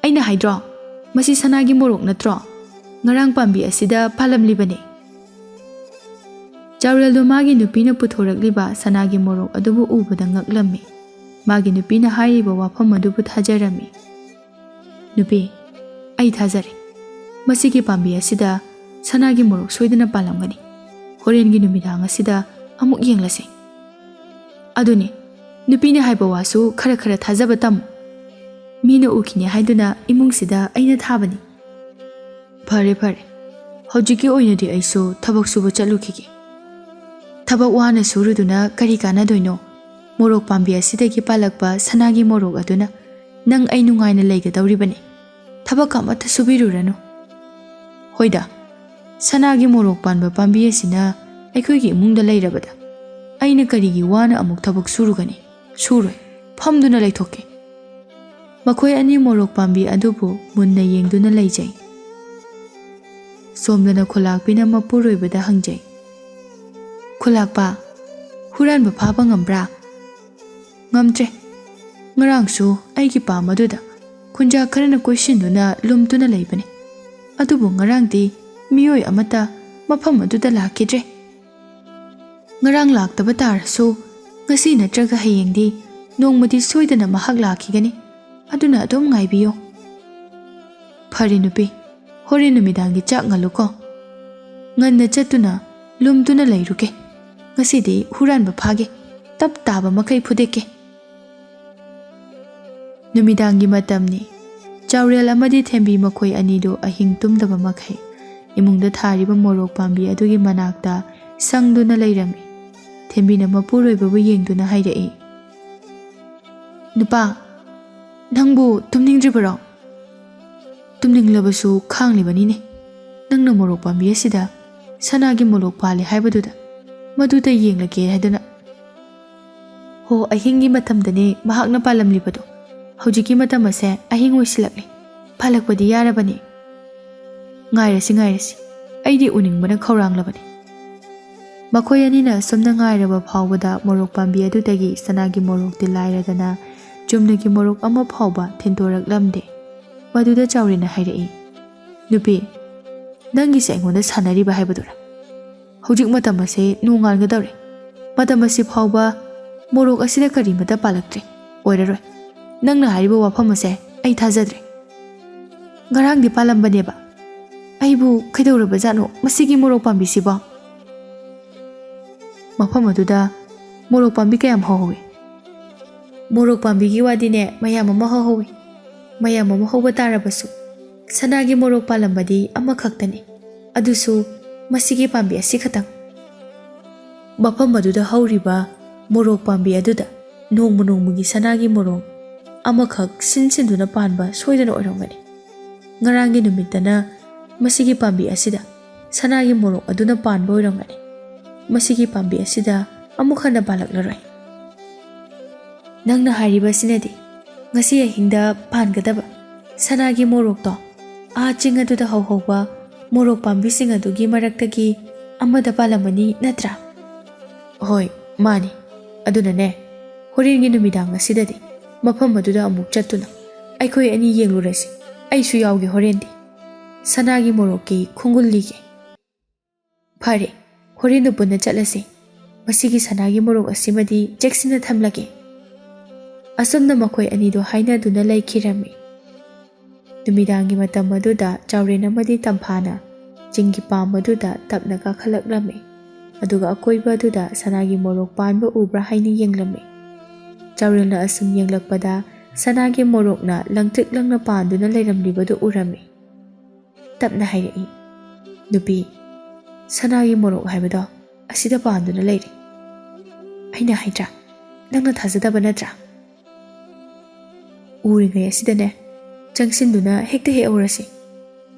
ꯑꯩꯅ ꯍꯥꯏꯗ꯭ꯔꯣ, ꯃꯁꯤ ꯁꯅꯥꯒꯤ ꯃꯣꯔꯣꯛ ꯅꯠꯇ꯭ꯔꯣ? ꯉꯔꯥꯡ ꯄꯥꯝꯕꯤ ꯑꯁꯤꯗ ꯄꯥꯜꯂꯝꯂꯤꯕꯅꯤ"꯫ ꯆꯥꯎꯔꯦꯜꯗꯣ ꯃꯥꯒꯤ ꯅꯨꯄꯤꯅ ꯄꯨꯊꯣꯔꯛꯂꯤꯕ ꯁꯅꯥꯒꯤ ꯃꯣꯔꯣꯛ ꯑꯗꯨꯕꯨ ꯎꯕꯗ ꯉꯛꯂꯝꯃꯤ꯫ ꯃꯥꯒꯤ ꯅꯨꯄꯤꯅ ꯍꯥꯏꯔꯤꯕ ꯋꯥꯐꯝ ꯑꯗꯨꯕꯨ ꯊꯥꯖꯔꯝꯃꯤ꯫ "ꯅꯨꯄꯤ, ꯑꯩ ꯊꯥꯖꯔꯦ꯫ ꯃꯁꯤꯒꯤ ꯄꯥꯝꯕꯤ ꯑꯁꯤꯗ ꯁꯅꯥꯒꯤ ꯃꯣꯔꯣꯛ ꯁꯣꯏꯗꯅ ꯄꯥꯜꯂꯝꯒꯅꯤ꯫ ꯍꯣꯔꯦꯟꯒꯤ ꯅꯨꯃꯤꯗꯥꯡ ꯑꯁꯤꯗ ꯑꯃꯨꯛ ꯌꯦꯡꯂꯁꯤ꯫ ꯑꯗꯨꯅꯤ, ꯅꯨꯄꯤꯅ ꯍꯥꯏꯕ ꯋꯥꯁꯨ ꯈꯔ ꯈꯔ ꯊꯥꯖꯕ ꯇꯝꯃꯨ꯫ ꯃꯤꯅ ꯎꯈꯤꯅꯤ ꯍꯥꯏꯗꯨꯅ ꯏꯃꯨꯡꯁꯤꯗ ꯑꯩꯅ ꯊꯥꯕꯅꯤ꯫ ꯐꯔꯦ, ꯐꯔꯦ꯫ ꯍꯧꯖꯤꯛꯀꯤ ꯑꯣꯏꯅꯗꯤ ꯑꯩꯁꯨ ꯊꯕꯛ ꯁꯨꯕ ꯆꯠꯂꯨꯈꯤꯒꯦ꯫ ꯊꯕꯛ ꯋꯥꯅ ꯁꯨꯔꯨꯗꯨꯅ ꯀꯔꯤ ꯀꯥꯟꯅꯗꯣꯏꯅꯣ? ꯃꯣꯔꯣꯛ ꯄꯥꯝꯕꯤ ꯑꯁꯤꯗꯒꯤ ꯄꯥꯜꯂꯛꯄ ꯁꯅꯥꯒꯤ ꯃꯣꯔꯣꯛ ꯑꯗꯨꯅ ꯅꯪ ꯑꯩ ꯅꯨꯡꯉꯥꯏꯅ ꯂꯩꯒꯗꯧꯔꯤꯕꯅꯤ꯫ ꯊꯕꯛ ꯑꯃꯠꯇ ꯁꯨꯕꯤꯔꯨꯔꯅꯨ꯫ ꯍꯣꯏꯗ, ꯁꯅꯥꯒꯤ ꯃꯣꯔꯣꯛ ꯄꯥꯟꯕ ꯄꯥꯝꯕꯤ ꯑꯁꯤꯅ ꯑꯩꯈꯣꯏꯒꯤ ꯏꯃꯨꯡꯗ ꯂꯩꯔꯕꯗ ꯑꯩꯅ ꯀꯔꯤꯒꯤ ꯋꯥꯅ ꯑꯃꯨꯛ ꯊꯕꯛ ꯁꯨꯔꯨꯒꯅꯤ? ꯁꯨꯔꯣꯏ, ꯐꯝꯗꯨꯅ ꯂꯩꯊꯣꯛꯀꯦ꯫ ꯃꯈꯣꯏ ꯑꯅꯤ ꯃꯣꯔꯣꯛ ꯄꯥꯝꯕꯤ ꯑꯗꯨꯕꯨ ꯃꯨꯟꯅ ꯌꯦꯡꯗꯨꯅ ꯂꯩꯖꯩ꯫ ꯁꯣꯝꯗꯅ ꯈꯨꯂꯥꯛꯄꯤꯅ ꯃꯄꯨꯔꯣꯏꯕꯗ ꯍꯪꯖꯩ, "ꯈꯨꯂꯥꯛꯄ, ꯍꯨꯔꯥꯟꯕ ꯐꯥꯕ ꯉꯝꯕ꯭ꯔꯥ?" "ꯉꯝꯗ꯭ꯔꯦ꯫ ꯉꯔꯥꯡꯁꯨ ꯑꯩꯒꯤ ꯄꯥꯝ ꯑꯗꯨꯗ ꯈꯨꯟꯖꯥ ꯈꯔꯅ ꯀꯣꯏꯁꯤꯟꯗꯨꯅ ꯂꯨꯝꯗꯨꯅ ꯂꯩꯕꯅꯤ꯫ ꯑꯗꯨꯕꯨ ꯉꯔꯥꯡꯗꯤ ꯃꯤꯑꯣꯏ ꯑꯃꯠꯇ ꯃꯐꯝ ꯑꯗꯨꯗ ꯂꯥꯛꯈꯤꯗ꯭ꯔꯦ꯫ ꯉꯔꯥꯡ ꯂꯥꯛꯇꯕ ꯇꯥꯔꯁꯨ ꯉꯁꯤ ꯅꯠꯇ꯭ꯔꯒ ꯍꯌꯦꯡꯗꯤ ꯅꯣꯡꯃꯗꯤ ꯁꯣꯏꯗꯅ ꯃꯍꯥꯛ ꯂꯥꯛꯈꯤꯒꯅꯤ꯫ ꯑꯗꯨꯅ ꯑꯗꯨꯝ ꯉꯥꯏꯕꯤꯌꯨ꯫" "ꯐꯔꯦ ꯅꯨꯄꯤ, ꯍꯣꯔꯦꯟ ꯅꯨꯃꯤꯗꯥꯡꯒꯤ ꯆꯥꯛ ꯉꯜꯂꯨꯀꯣ꯫ ꯉꯟꯅ ꯆꯠꯇꯨꯅ ꯂꯨꯝꯗꯨꯅ ꯂꯩꯔꯨꯒꯦ꯫ ꯉꯁꯤꯗꯤ ꯍꯨꯔꯥꯟꯕ ꯐꯥꯒꯦ꯫ ꯇꯞ ꯇꯥꯕ ꯃꯈꯩ ꯐꯨꯗꯦꯛꯀꯦ꯫" ꯅꯨꯃꯤꯗꯥꯡꯒꯤ ꯃꯇꯝꯅꯤ꯫ ꯆꯥꯎꯔꯦꯜ ꯑꯃꯗꯤ ꯊꯦꯝꯕꯤ ꯃꯈꯣꯏ ꯑꯅꯤꯗꯨ ꯑꯍꯤꯡ ꯇꯨꯝꯗꯕ ꯃꯈꯩ ꯏꯃꯨꯡꯗ ꯊꯥꯔꯤꯕ ꯃꯣꯔꯣꯛ ꯄꯥꯝꯕꯤ ꯑꯗꯨꯒꯤ ꯃꯅꯥꯛꯇ ꯁꯪꯗꯨꯅ ꯂꯩꯔꯝꯃꯤ꯫ ꯊꯦꯝꯕꯤꯅ ꯃꯄꯨꯔꯣꯏꯕꯕꯨ ꯌꯦꯡꯗꯨꯅ ꯍꯥꯏꯔꯛꯏ, "ꯅꯨꯄꯥ, ꯅꯪꯕꯨ ꯇꯨꯝꯅꯤꯡꯗ꯭ꯔꯤꯕꯔꯣ?" "ꯇꯨꯝꯅꯤꯡꯂꯕꯁꯨ ꯈꯥꯡꯂꯤꯕꯅꯤꯅꯦ꯫ ꯅꯪꯅ ꯃꯣꯔꯣꯛ ꯄꯥꯝꯕꯤ ꯑꯁꯤꯗ ꯁꯅꯥꯒꯤ ꯃꯣꯔꯣꯛ ꯄꯥꯜꯂꯤ ꯍꯥꯏꯕꯗꯨꯗ ꯃꯗꯨꯗ ꯌꯦꯡꯂꯒꯦ ꯍꯥꯏꯗꯨꯅ꯫" "ꯍꯣ, ꯑꯍꯤꯡꯒꯤ ꯃꯇꯝꯗꯅꯦ ꯃꯍꯥꯛꯅ ꯄꯥꯜꯂꯝꯂꯤꯕꯗꯣ꯫ ꯍꯧꯖꯤꯛꯀꯤ ꯃꯇꯝ ꯑꯁꯦ ꯑꯍꯤꯡ ꯑꯣꯏꯁꯤꯜꯂꯛꯂꯦ꯫ ꯄꯥꯜꯂꯛꯄꯗꯤ ꯌꯥꯔꯕꯅꯤ꯫" "ꯉꯥꯏꯔꯁꯤ, ꯉꯥꯏꯔꯁꯤ꯫ ꯑꯩꯗꯤ ꯎꯅꯤꯡꯕꯅ ꯈꯧꯔꯥꯡꯂꯕꯅꯤ꯫" ꯃꯈꯣꯏ ꯑꯅꯤꯅ ꯑꯁꯨꯝꯅ ꯉꯥꯏꯔꯕ ꯐꯥꯎꯕꯗ ꯃꯣꯔꯣꯛ ꯄꯥꯝꯕꯤ ꯑꯗꯨꯗꯒꯤ ꯁꯅꯥꯒꯤ ꯃꯣꯔꯣꯛꯇꯤ ꯂꯥꯏꯔꯗꯅ ꯆꯨꯝꯅꯒꯤ ꯃꯣꯔꯣꯛ ꯑꯃ ꯐꯥꯎꯕ ꯊꯤꯟꯗꯣꯔꯛꯂꯝꯗꯦ꯫ ꯃꯗꯨꯗ ꯆꯥꯎꯔꯦꯟꯅ ꯍꯥꯏꯔꯛꯏ, "ꯅꯨꯄꯤ, ꯅꯪꯒꯤꯁꯦ ꯑꯩꯉꯣꯟꯗ ꯁꯥꯟꯅꯔꯤꯕ ꯍꯥꯏꯕꯗꯨꯔꯥ? ꯍꯧꯖꯤꯛ ꯃꯇꯝ ꯑꯁꯦ ꯅꯣꯡꯉꯥꯟꯒꯗꯧꯔꯦ꯫ ꯃꯇꯝ ꯑꯁꯤ ꯐꯥꯎꯕ ꯃꯣꯔꯣꯛ ꯑꯁꯤꯗ ꯀꯔꯤꯃꯠꯇ ꯄꯥꯜꯂꯛꯇ꯭ꯔꯦ꯫ ꯑꯣꯏꯔꯔꯣꯏ꯫ ꯅꯪꯅ ꯍꯥꯏꯔꯤꯕ ꯋꯥꯐꯝ ꯑꯁꯦ ꯑꯩ ꯊꯥꯖꯗ꯭ꯔꯦ꯫ ꯉꯔꯥꯡꯗꯤ ꯄꯥꯜꯂꯝꯕꯅꯦꯕ꯫ ꯑꯩꯕꯨ ꯀꯩꯗꯧꯔꯕꯖꯥꯠꯅꯣ ꯃꯁꯤꯒꯤ ꯃꯣꯔꯣꯛ ꯄꯥꯝꯕꯤꯁꯤꯕꯣ?" ꯃꯐꯝ ꯑꯗꯨꯗ ꯃꯣꯔꯣꯛ ꯄꯥꯝꯕꯤ ꯀꯌꯥꯝ ꯍꯧꯍꯧꯋꯤ꯫ ꯃꯣꯔꯣꯛ ꯄꯥꯝꯕꯤꯒꯤ ꯋꯥꯗꯤꯅꯦ, ꯃꯌꯥꯝ ꯑꯃ ꯍꯧꯍꯧꯋꯤ꯫ ꯃꯌꯥꯝ ꯑꯃ ꯍꯧꯕ ꯇꯥꯔꯕꯁꯨ, ꯁꯅꯥꯒꯤ ꯃꯣꯔꯣꯛ ꯄꯥꯜꯂꯝꯕꯗꯤ ꯑꯃꯈꯛꯇꯅꯤ, ꯑꯗꯨꯁꯨ ꯃꯁꯤꯒꯤ ꯄꯥꯝꯕꯤ ꯑꯁꯤ ꯈꯛꯇꯪ꯫ ꯃꯐꯝ ꯑꯗꯨꯗ ꯍꯧꯔꯤꯕ ꯃꯣꯔꯣꯛ ꯄꯥꯝꯕꯤ ꯑꯗꯨꯗ ꯅꯣꯡꯃ ꯅꯣꯡꯃꯒꯤ ꯁꯅꯥꯒꯤ ꯃꯣꯔꯣꯛ ꯑꯃꯈꯛ ꯁꯤꯟ ꯁꯤꯟꯗꯨꯅ ꯄꯥꯟꯕ ꯁꯣꯏꯗꯅ ꯑꯣꯏꯔꯝꯒꯅꯤ꯫ ꯉꯔꯥꯡꯒꯤ ꯅꯨꯃꯤꯠꯇꯅ ꯃꯁꯤꯒꯤ ꯄꯥꯝꯕꯤ ꯑꯁꯤꯗ ꯁꯅꯥꯒꯤ ꯃꯣꯔꯣꯛ ꯑꯗꯨꯅ ꯄꯥꯟꯕ ꯑꯣꯏꯔꯝꯒꯅꯤ꯫ ꯃꯁꯤꯒꯤ ꯄꯥꯝꯕꯤ ꯑꯁꯤꯗ ꯑꯃꯨꯛ ꯍꯟꯅ ꯄꯥꯜꯂꯛꯂꯔꯣꯏ꯫ ꯅꯪꯅ ꯍꯥꯏꯔꯤꯕꯁꯤꯅꯗꯤ ꯉꯁꯤ ꯑꯍꯤꯡꯗ ꯄꯥꯟꯒꯗꯕ ꯁꯅꯥꯒꯤ ꯃꯣꯔꯣꯛꯇꯣ ꯑꯥ ꯆꯤꯡ ꯑꯗꯨꯗ ꯍꯧꯍꯧꯕ ꯃꯣꯔꯣꯛ ꯄꯥꯝꯕꯤꯁꯤꯡ ꯑꯗꯨꯒꯤ ꯃꯔꯛꯇꯒꯤ ꯑꯃꯗ ꯄꯥꯜꯂꯝꯃꯅꯤ, ꯅꯠꯇ꯭ꯔꯥ? ꯍꯣꯏ, ꯃꯥꯅꯤ꯫ ꯑꯗꯨꯅꯅꯦ, ꯍꯣꯔꯦꯟꯒꯤ ꯅꯨꯃꯤꯗꯥꯡ ꯑꯁꯤꯗꯗꯤ ꯃꯐꯝ ꯑꯗꯨꯗ ꯑꯃꯨꯛ ꯆꯠꯇꯨꯅ ꯑꯩꯈꯣꯏ ꯑꯅꯤ ꯌꯦꯡꯂꯨꯔꯁꯤ꯫ ꯑꯩꯁꯨ ꯌꯥꯎꯒꯦ ꯍꯣꯔꯦꯟꯗꯤ꯫ ꯁꯅꯥꯒꯤ ꯃꯣꯔꯣꯛꯀꯤ ꯈꯣꯡꯒꯨꯜ ꯂꯤꯒꯦ꯫ ꯐꯔꯦ, ꯍꯣꯔꯦꯟꯗꯨ ꯄꯨꯟꯅ ꯆꯠꯂꯁꯤ꯫ ꯃꯁꯤꯒꯤ ꯁꯅꯥꯒꯤ ꯃꯣꯔꯣꯛ ꯑꯁꯤꯃꯗꯤ ꯆꯦꯛꯁꯤꯟꯅ ꯊꯝꯂꯒꯦ꯫ ꯑꯁꯨꯝꯅ ꯃꯈꯣꯏ ꯑꯅꯤꯗꯨ ꯍꯥꯏꯅꯗꯨꯅ ꯂꯩꯈꯤꯔꯝꯃꯤ꯫ ꯅꯨꯃꯤꯗꯥꯡꯒꯤ ꯃꯇꯝ ꯑꯗꯨꯗ ꯆꯥꯎꯔꯦꯟ ꯑꯃꯗꯤ ꯇꯝꯐꯥꯅ ꯆꯤꯡꯒꯤ ꯄꯥꯝ ꯑꯗꯨꯗ ꯇꯞꯅ ꯀꯥꯈꯠꯂꯛꯂꯝꯃꯤ꯫ ꯑꯗꯨꯒ ꯑꯀꯣꯏꯕ ꯑꯗꯨꯗ ꯁꯅꯥꯒꯤ ꯃꯣꯔꯣꯛ ꯄꯥꯟꯕ ꯎꯕ꯭ꯔꯥ ꯍꯥꯏꯅ ꯌꯦꯡꯂꯝꯃꯤ꯫ ꯆꯥꯎꯔꯦꯜꯅ ꯑꯁꯨꯝ ꯌꯦꯡꯂꯛꯄꯗ ꯁꯅꯥꯒꯤ ꯃꯣꯔꯣꯛꯅ ꯂꯪꯇ꯭ꯔꯤꯛ ꯂꯪꯅ ꯄꯥꯟꯗꯨꯅ ꯂꯩꯔꯝꯂꯤꯕꯗꯨ ꯎꯔꯝꯃꯤ꯫ ꯇꯞꯅ ꯍꯥꯏꯔꯛꯏ, "ꯅꯨꯄꯤ, ꯁꯅꯥꯒꯤ ꯃꯣꯔꯣꯛ ꯍꯥꯏꯕꯗꯣ ꯑꯁꯤꯗ ꯄꯥꯟꯗꯨꯅ ꯂꯩꯔꯦ꯫ ꯑꯩꯅ ꯍꯥꯏꯗ꯭ꯔꯥ? ꯅꯪꯅ ꯊꯥꯖꯗꯕ ꯅꯠꯇ꯭ꯔꯥ? ꯎꯔꯤꯉꯩ ꯑꯁꯤꯗꯅꯦ, ꯆꯪꯁꯤꯟꯗꯨꯅ ꯍꯦꯛꯇ ꯍꯦꯛꯍꯧꯔꯁꯤ꯫"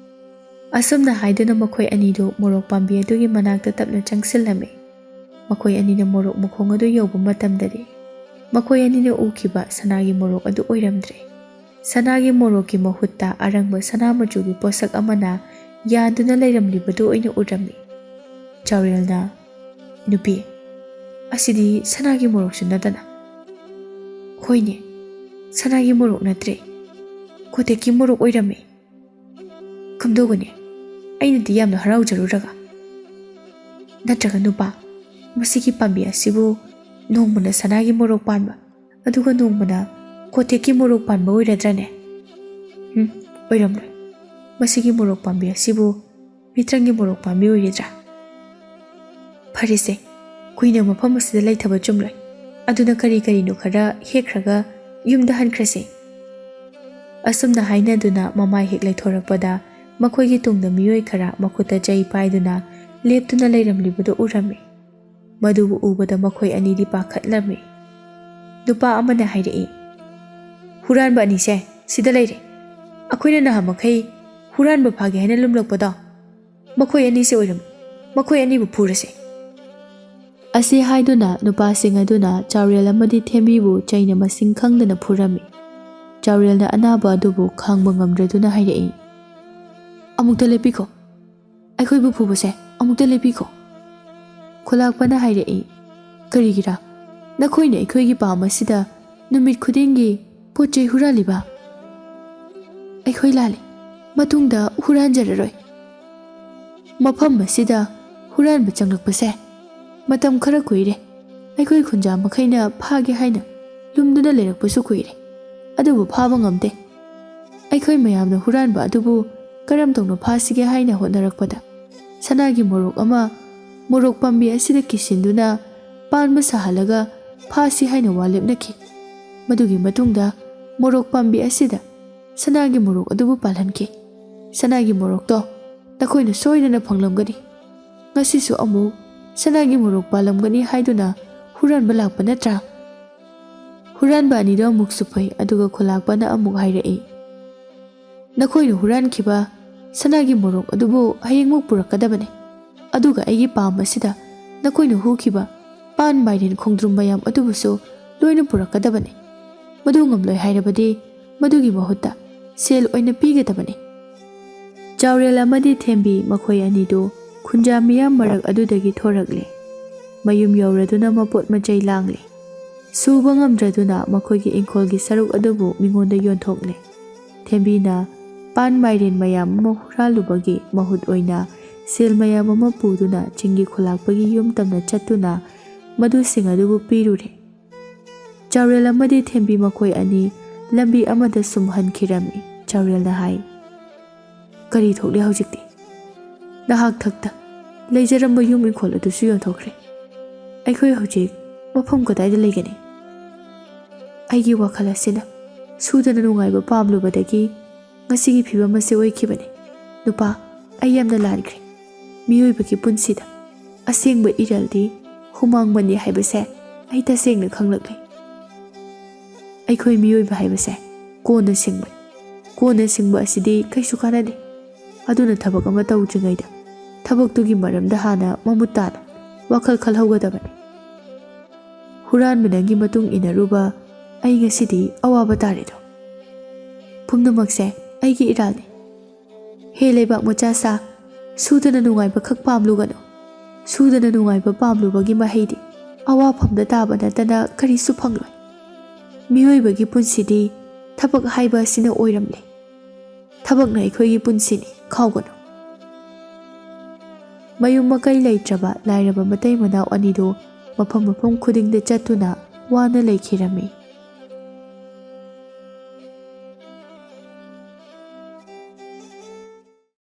ꯑꯁꯨꯝꯅ ꯍꯥꯏꯗꯨꯅ ꯃꯈꯣꯏ ꯑꯅꯤꯗꯨ ꯃꯣꯔꯣꯛ ꯄꯥꯝꯕꯤ ꯑꯗꯨꯒꯤ ꯃꯅꯥꯛꯇ ꯇꯞꯅ ꯆꯪꯁꯤꯜꯂꯝꯃꯤ꯫ ꯃꯈꯣꯏ ꯑꯅꯤꯅ ꯃꯣꯔꯣꯛ ꯃꯈꯣꯡ ꯑꯗꯨ ꯌꯧꯕ ꯃꯇꯝꯗꯗꯤ, ꯃꯈꯣꯏ ꯑꯅꯤꯅ ꯎꯈꯤꯕ ꯁꯅꯥꯒꯤ ꯃꯣꯔꯣꯛ ꯑꯗꯨ ꯑꯣꯏꯔꯝꯗ꯭ꯔꯦ꯫ ꯁꯅꯥꯒꯤ ꯃꯣꯔꯣꯛꯀꯤ ꯃꯍꯨꯠꯇ ꯑꯔꯪꯕ ꯁꯅꯥ ꯃꯆꯨꯒꯤ ꯄꯣꯠꯁꯛ ꯑꯃꯅ ꯌꯥꯟꯗꯨꯅ ꯂꯩꯔꯝꯂꯤꯕꯗꯨ ꯑꯣꯏꯅ ꯎꯔꯝꯃꯤ꯫ ꯆꯥꯎꯔꯦꯜꯅ, "ꯅꯨꯄꯤ, ꯑꯁꯤꯗꯤ ꯁꯅꯥꯒꯤ ꯃꯣꯔꯣꯛꯁꯨ ꯅꯠꯇꯅ꯫" "ꯍꯣꯏꯅꯦ, ꯁꯅꯥꯒꯤ ꯃꯣꯔꯣꯛ ꯅꯠꯇ꯭ꯔꯦ, ꯀꯣꯇꯦꯛꯀꯤ ꯃꯣꯔꯣꯛ ꯑꯣꯏꯔꯝꯃꯤ꯫ ꯀꯝꯗꯧꯒꯅꯤ? ꯑꯩꯅꯗꯤ ꯌꯥꯝꯅ ꯍꯔꯥꯎꯖꯔꯨꯔꯒ꯫ ꯅꯠꯇ꯭ꯔꯒ ꯅꯨꯄꯥ, ꯃꯁꯤꯒꯤ ꯄꯥꯝꯕꯤ ꯑꯁꯤꯕꯨ ꯅꯣꯡꯃꯅ ꯁꯅꯥꯒꯤ ꯃꯣꯔꯣꯛ ꯄꯥꯟꯕ, ꯑꯗꯨꯒ ꯅꯣꯡꯃꯅ ꯀꯣꯇꯦꯛꯀꯤ ꯃꯣꯔꯣꯛ ꯄꯥꯟꯕ ꯑꯣꯏꯔꯗ꯭ꯔꯅꯦ? ꯎꯝ, ꯑꯣꯏꯔꯝꯂꯣꯏ꯫ ꯃꯁꯤꯒꯤ ꯃꯣꯔꯣꯛ ꯄꯥꯝꯕꯤ ꯑꯁꯤꯕꯨ ꯃꯤꯇ꯭ꯔꯪꯒꯤ ꯃꯣꯔꯣꯛ ꯄꯥꯝꯕꯤ ꯑꯣꯏꯔꯗ꯭ꯔꯥ? ꯐꯔꯦꯁꯦ, ꯀꯨꯏꯅ ꯃꯐꯝ ꯑꯁꯤꯗ ꯂꯩꯊꯕ ꯆꯨꯝꯂꯣꯏ꯫ ꯑꯗꯨꯅ ꯀꯔꯤ ꯀꯔꯤꯅꯣ ꯈꯔ ꯍꯦꯛꯈ꯭ꯔꯒ ꯌꯨꯝꯗ ꯍꯟꯈ꯭ꯔꯁꯦ꯫" ꯑꯁꯨꯝꯅ ꯍꯥꯏꯅꯗꯨꯅ ꯃꯃꯥꯏ ꯍꯦꯛ ꯂꯩꯊꯣꯔꯛꯄꯗ ꯃꯈꯣꯏꯒꯤ ꯇꯨꯡꯗ ꯃꯤꯑꯣꯏ ꯈꯔ ꯃꯈꯨꯠꯇ ꯆꯩ ꯄꯥꯏꯗꯨꯅ ꯂꯦꯞꯇꯨꯅ ꯂꯩꯔꯝꯂꯤꯕꯗꯨ ꯎꯔꯝꯃꯤ꯫ ꯃꯗꯨꯕꯨ ꯎꯕꯗ ꯃꯈꯣꯏ ꯑꯅꯤꯗꯤ ꯄꯥꯈꯠꯂꯝꯃꯤ꯫ ꯅꯨꯄꯥ ꯑꯃꯅ ꯍꯥꯏꯔꯛꯏ, "ꯍꯨꯔꯥꯟꯕ ꯑꯅꯤꯁꯦ ꯁꯤꯗ ꯂꯩꯔꯦ꯫ ꯑꯩꯈꯣꯏꯅ ꯅꯍꯥꯟꯃꯈꯩ ꯍꯨꯔꯥꯟꯕ ꯐꯥꯒꯦ ꯍꯥꯏꯅ ꯂꯨꯝꯂꯛꯄꯗꯣ, ꯃꯈꯣꯏ ꯑꯅꯤꯁꯦ ꯑꯣꯏꯔꯝꯃꯤ꯫ ꯃꯈꯣꯏ ꯑꯅꯤꯕꯨ ꯐꯨꯔꯁꯦ꯫" ꯑꯁꯤ ꯍꯥꯏꯗꯨꯅ ꯅꯨꯄꯥꯁꯤꯡ ꯑꯗꯨꯅ ꯆꯥꯎꯔꯦꯜ ꯑꯃꯗꯤ ꯊꯦꯝꯕꯤꯕꯨ ꯆꯩꯅ ꯃꯁꯤꯡ ꯈꯪꯗꯅ ꯐꯨꯔꯝꯃꯤ꯫ ꯆꯥꯎꯔꯦꯜꯅ ꯑꯅꯥꯕ ꯑꯗꯨꯕꯨ ꯈꯥꯡꯕ ꯉꯝꯗ꯭ꯔꯗꯨꯅ ꯍꯥꯏꯔꯛꯏ, "ꯑꯃꯨꯛꯇ ꯂꯦꯞꯄꯤꯈꯣ꯫ ꯑꯩꯈꯣꯏꯕꯨ ꯐꯨꯕꯁꯦ ꯑꯃꯨꯛꯇ ꯂꯦꯞꯄꯤꯈꯣ꯫" ꯈꯨꯂꯥꯛꯄꯅ ꯍꯥꯏꯔꯛꯏ, "ꯀꯔꯤꯒꯤꯔꯥ? ꯅꯈꯣꯏꯅ ꯑꯩꯈꯣꯏꯒꯤ ꯄꯥꯝ ꯑꯁꯤꯗ ꯅꯨꯃꯤꯠ ꯈꯨꯗꯤꯡꯒꯤ ꯄꯣꯠ ꯆꯩ ꯍꯨꯔꯥꯜꯂꯤꯕ?" "ꯑꯩꯈꯣꯏ ꯂꯥꯜꯂꯦ꯫ ꯃꯇꯨꯡꯗ ꯍꯨꯔꯥꯟꯖꯔꯔꯣꯏ꯫ ꯃꯐꯝ ꯑꯁꯤꯗ ꯍꯨꯔꯥꯟꯕ ꯆꯪꯂꯛꯄꯁꯦ ꯃꯇꯝ ꯈꯔ ꯀꯨꯏꯔꯦ꯫ ꯑꯩꯈꯣꯏ ꯈꯨꯟꯖꯥ ꯃꯈꯩꯅ ꯐꯥꯒꯦ ꯍꯥꯏꯅ ꯂꯨꯝꯗꯨꯅ ꯂꯩꯔꯛꯄꯁꯨ ꯀꯨꯏꯔꯦ, ꯑꯗꯨꯕꯨ ꯐꯥꯕ ꯉꯝꯗꯦ꯫ ꯑꯩꯈꯣꯏ ꯃꯌꯥꯝꯅ ꯍꯨꯔꯥꯟꯕ ꯑꯗꯨꯕꯨ ꯀꯔꯝ ꯇꯧꯅ ꯐꯥꯁꯤꯒꯦ ꯍꯥꯏꯅ ꯍꯣꯠꯅꯔꯛꯄꯗ, ꯁꯅꯥꯒꯤ ꯃꯣꯔꯣꯛ ꯑꯃ ꯃꯣꯔꯣꯛ ꯄꯥꯝꯕꯤ ꯑꯁꯤꯗ ꯀꯤꯁꯤꯟꯗꯨꯅ ꯄꯥꯟꯕ ꯁꯥꯍꯜꯂꯒ ꯐꯥꯁꯤ ꯍꯥꯏꯅ ꯋꯥ ꯂꯦꯞꯅꯈꯤ꯫ ꯃꯗꯨꯒꯤ ꯃꯇꯨꯡꯗ ꯃꯣꯔꯣꯛ ꯄꯥꯝꯕꯤ ꯑꯁꯤꯗ ꯁꯅꯥꯒꯤ ꯃꯣꯔꯣꯛ ꯑꯗꯨꯕꯨ ꯄꯥꯜꯍꯟꯈꯤ꯫ ꯁꯅꯥꯒꯤ ꯃꯣꯔꯣꯛꯇꯣ ꯅꯈꯣꯏꯅ ꯁꯣꯏꯗꯅ ꯐꯪꯂꯝꯒꯅꯤ꯫ ꯉꯁꯤꯁꯨ ꯑꯃꯨꯛ ꯁꯅꯥꯒꯤ ꯃꯣꯔꯣꯛ ꯄꯥꯜꯂꯝꯒꯅꯤ ꯍꯥꯏꯗꯨꯅ ꯍꯨꯔꯥꯟꯕ ꯂꯥꯛꯄ ꯅꯠꯇ꯭ꯔꯥ?" ꯍꯨꯔꯥꯟꯕ ꯑꯅꯤꯗꯣ ꯑꯃꯨꯛꯁꯨ ꯐꯩ, ꯑꯗꯨꯒ ꯈꯨꯂꯥꯛꯄꯅ ꯑꯃꯨꯛ ꯍꯥꯏꯔꯛꯏ, "ꯅꯈꯣꯏꯅ ꯍꯨꯔꯥꯟꯈꯤꯕ ꯁꯅꯥꯒꯤ ꯃꯣꯔꯣꯛ ꯑꯗꯨꯕꯨ ꯍꯌꯦꯡꯃꯨꯛ ꯄꯨꯔꯛꯀꯗꯕꯅꯤ꯫ ꯑꯗꯨꯒ ꯑꯩꯒꯤ ꯄꯥꯝ ꯑꯁꯤꯗ ꯅꯈꯣꯏꯅ ꯍꯨꯈꯤꯕ ꯄꯥꯟ, ꯃꯥꯏꯔꯦꯟ, ꯈꯣꯡꯗ꯭ꯔꯨꯝ ꯃꯌꯥꯝ ꯑꯗꯨꯕꯨꯁꯨ ꯂꯣꯏꯅ ꯄꯨꯔꯛꯀꯗꯕꯅꯤ꯫ ꯃꯗꯨ ꯉꯝꯂꯣꯏ ꯍꯥꯏꯔꯕꯗꯤ ꯃꯗꯨꯒꯤ ꯃꯍꯨꯠꯇ ꯁꯦꯜ ꯑꯣꯏꯅ ꯄꯤꯒꯗꯕꯅꯤ꯫" ꯆꯥꯎꯔꯦꯜ ꯑꯃꯗꯤ ꯊꯦꯝꯕꯤ ꯃꯈꯣꯏ ꯑꯅꯤꯗꯨ ꯈꯨꯟꯖꯥ ꯃꯤꯌꯥꯝ ꯃꯔꯛ ꯑꯗꯨꯗꯒꯤ ꯊꯣꯔꯛꯂꯦ꯫ ꯃꯌꯨꯝ ꯌꯧꯔꯗꯨꯅ ꯃꯄꯣꯠ ꯃꯆꯩ ꯂꯥꯡꯂꯦ꯫ ꯁꯨꯕ ꯉꯝꯗ꯭ꯔꯗꯨꯅ ꯃꯈꯣꯏꯒꯤ ꯏꯪꯈꯣꯜꯒꯤ ꯁꯔꯨꯛ ꯑꯗꯨꯕꯨ ꯃꯤꯉꯣꯟꯗ ꯌꯣꯟꯊꯣꯛꯂꯦ꯫ ꯊꯦꯝꯕꯤꯅ ꯄꯥꯟ, ꯃꯥꯏꯔꯦꯟ ꯃꯌꯥꯝ ꯑꯃ ꯍꯨꯔꯥꯜꯂꯨꯕꯒꯤ ꯃꯍꯨꯠ ꯑꯣꯏꯅ ꯁꯦꯜ ꯃꯌꯥꯝ ꯑꯃ ꯄꯨꯗꯨꯅ ꯆꯤꯡꯒꯤ ꯈꯨꯂꯥꯛꯄꯒꯤ ꯌꯨꯝ ꯇꯝꯅ ꯆꯠꯇꯨꯅ ꯃꯗꯨꯁꯤꯡ ꯑꯗꯨꯕꯨ ꯄꯤꯔꯨꯔꯦ꯫ ꯆꯥꯎꯔꯦꯜ ꯑꯃꯗꯤ ꯊꯦꯝꯕꯤ ꯃꯈꯣꯏ ꯑꯅꯤ ꯂꯝꯕꯤ ꯑꯃꯗ ꯁꯨꯝ ꯍꯟꯈꯤꯔꯝꯃꯤ꯫ ꯆꯥꯎꯔꯦꯜꯅ ꯍꯥꯏ, "ꯀꯔꯤ ꯊꯣꯛꯂꯦ ꯍꯧꯖꯤꯛꯇꯤ? ꯅꯍꯥꯛ ꯊꯛꯇ ꯂꯩꯖꯔꯝꯕ ꯌꯨꯝ ꯏꯪꯈꯣꯜ ꯑꯗꯨꯁꯨ ꯌꯣꯟꯊꯣꯛꯈ꯭ꯔꯦ꯫ ꯑꯩꯈꯣꯏ ꯍꯧꯖꯤꯛ ꯃꯐꯝ ꯀꯗꯥꯏꯗ ꯂꯩꯒꯅꯤ? ꯑꯩꯒꯤ ꯋꯥꯈꯜ ꯑꯁꯤꯅ ꯁꯨꯗꯅ ꯅꯨꯡꯉꯥꯏꯕ ꯄꯥꯝꯂꯨꯕꯗꯒꯤ ꯉꯁꯤꯒꯤ ꯐꯤꯕꯝ ꯑꯁꯤ ꯑꯣꯏꯈꯤꯕꯅꯤ꯫ ꯅꯨꯄꯥ, ꯑꯩ ꯌꯥꯝꯅ ꯂꯥꯟꯈ꯭ꯔꯦ꯫ ꯃꯤꯑꯣꯏꯕꯒꯤ ꯄꯨꯟꯁꯤꯗ ꯑꯁꯦꯡꯕ ꯏꯔꯜꯗꯤ ꯍꯨꯃꯥꯡ ꯃꯅꯤ ꯍꯥꯏꯕꯁꯦ ꯑꯩ ꯇꯁꯦꯡꯅ ꯈꯪꯂꯛꯂꯦ꯫ ꯑꯩꯈꯣꯏ ꯃꯤꯑꯣꯏꯕ ꯍꯥꯏꯕꯁꯦ ꯀꯣꯟꯅ ꯁꯤꯡꯕꯅꯤ꯫ ꯀꯣꯟꯅ ꯁꯤꯡꯕ ꯑꯁꯤꯗꯤ ꯀꯩꯁꯨ ꯀꯥꯟꯅꯗꯦ꯫ ꯑꯗꯨꯅ ꯊꯕꯛ ꯑꯃ ꯇꯧꯗ꯭ꯔꯤꯉꯩꯗ ꯊꯕꯛꯇꯨꯒꯤ ꯃꯔꯝꯗ ꯍꯥꯟꯅ ꯃꯃꯨꯠ ꯇꯥꯅ ꯋꯥꯈꯜ ꯈꯜꯍꯧꯒꯗꯕꯅꯤ꯫ ꯍꯨꯔꯥꯟꯕ ꯅꯪꯒꯤ ꯃꯇꯨꯡ ꯏꯟꯅꯔꯨꯕ ꯑꯩ ꯉꯁꯤꯗꯤ ꯑꯋꯥꯕ ꯇꯥꯔꯦꯗꯣ꯫ ꯄꯨꯝꯅꯃꯛꯁꯦ ꯑꯩꯒꯤ ꯏꯔꯥꯜꯅꯤ꯫ ꯍꯦ ꯂꯩꯕꯥꯛ ꯃꯆꯥ ꯁꯥ, ꯁꯨꯗꯅ ꯅꯨꯡꯉꯥꯏꯕ ꯈꯛ ꯄꯥꯝꯂꯨꯒꯅꯨ꯫ ꯁꯨꯗꯅ ꯅꯨꯡꯉꯥꯏꯕ ꯄꯥꯝꯂꯨꯕꯒꯤ ꯃꯍꯩꯗꯤ ꯑꯋꯥꯐꯝꯗ ꯇꯥꯕ ꯅꯠꯇꯅ ꯀꯔꯤꯁꯨ ꯐꯪꯂꯣꯏ꯫ ꯃꯤꯑꯣꯏꯕꯒꯤ ꯄꯨꯟꯁꯤꯗꯤ ꯊꯕꯛ ꯍꯥꯏꯕ ꯑꯁꯤꯅ ꯑꯣꯏꯔꯝꯂꯦ꯫ ꯊꯕꯛꯅ ꯑꯩꯈꯣꯏꯒꯤ ꯄꯨꯟꯁꯤꯅꯤ, ꯀꯥꯎꯒꯅꯨ꯫ ꯃꯌꯨꯝ ꯃꯀꯩ ꯂꯩꯇ꯭ꯔꯕ ꯂꯥꯏꯔꯕ ꯃꯇꯩ ꯃꯅꯥꯎ ꯑꯅꯤꯗꯨ ꯃꯐꯝ ꯃꯐꯝ ꯈꯨꯗꯤꯡꯗ ꯆꯠꯇꯨꯅ ꯋꯥꯅ ꯂꯩꯈꯤꯔꯝꯃꯤ꯫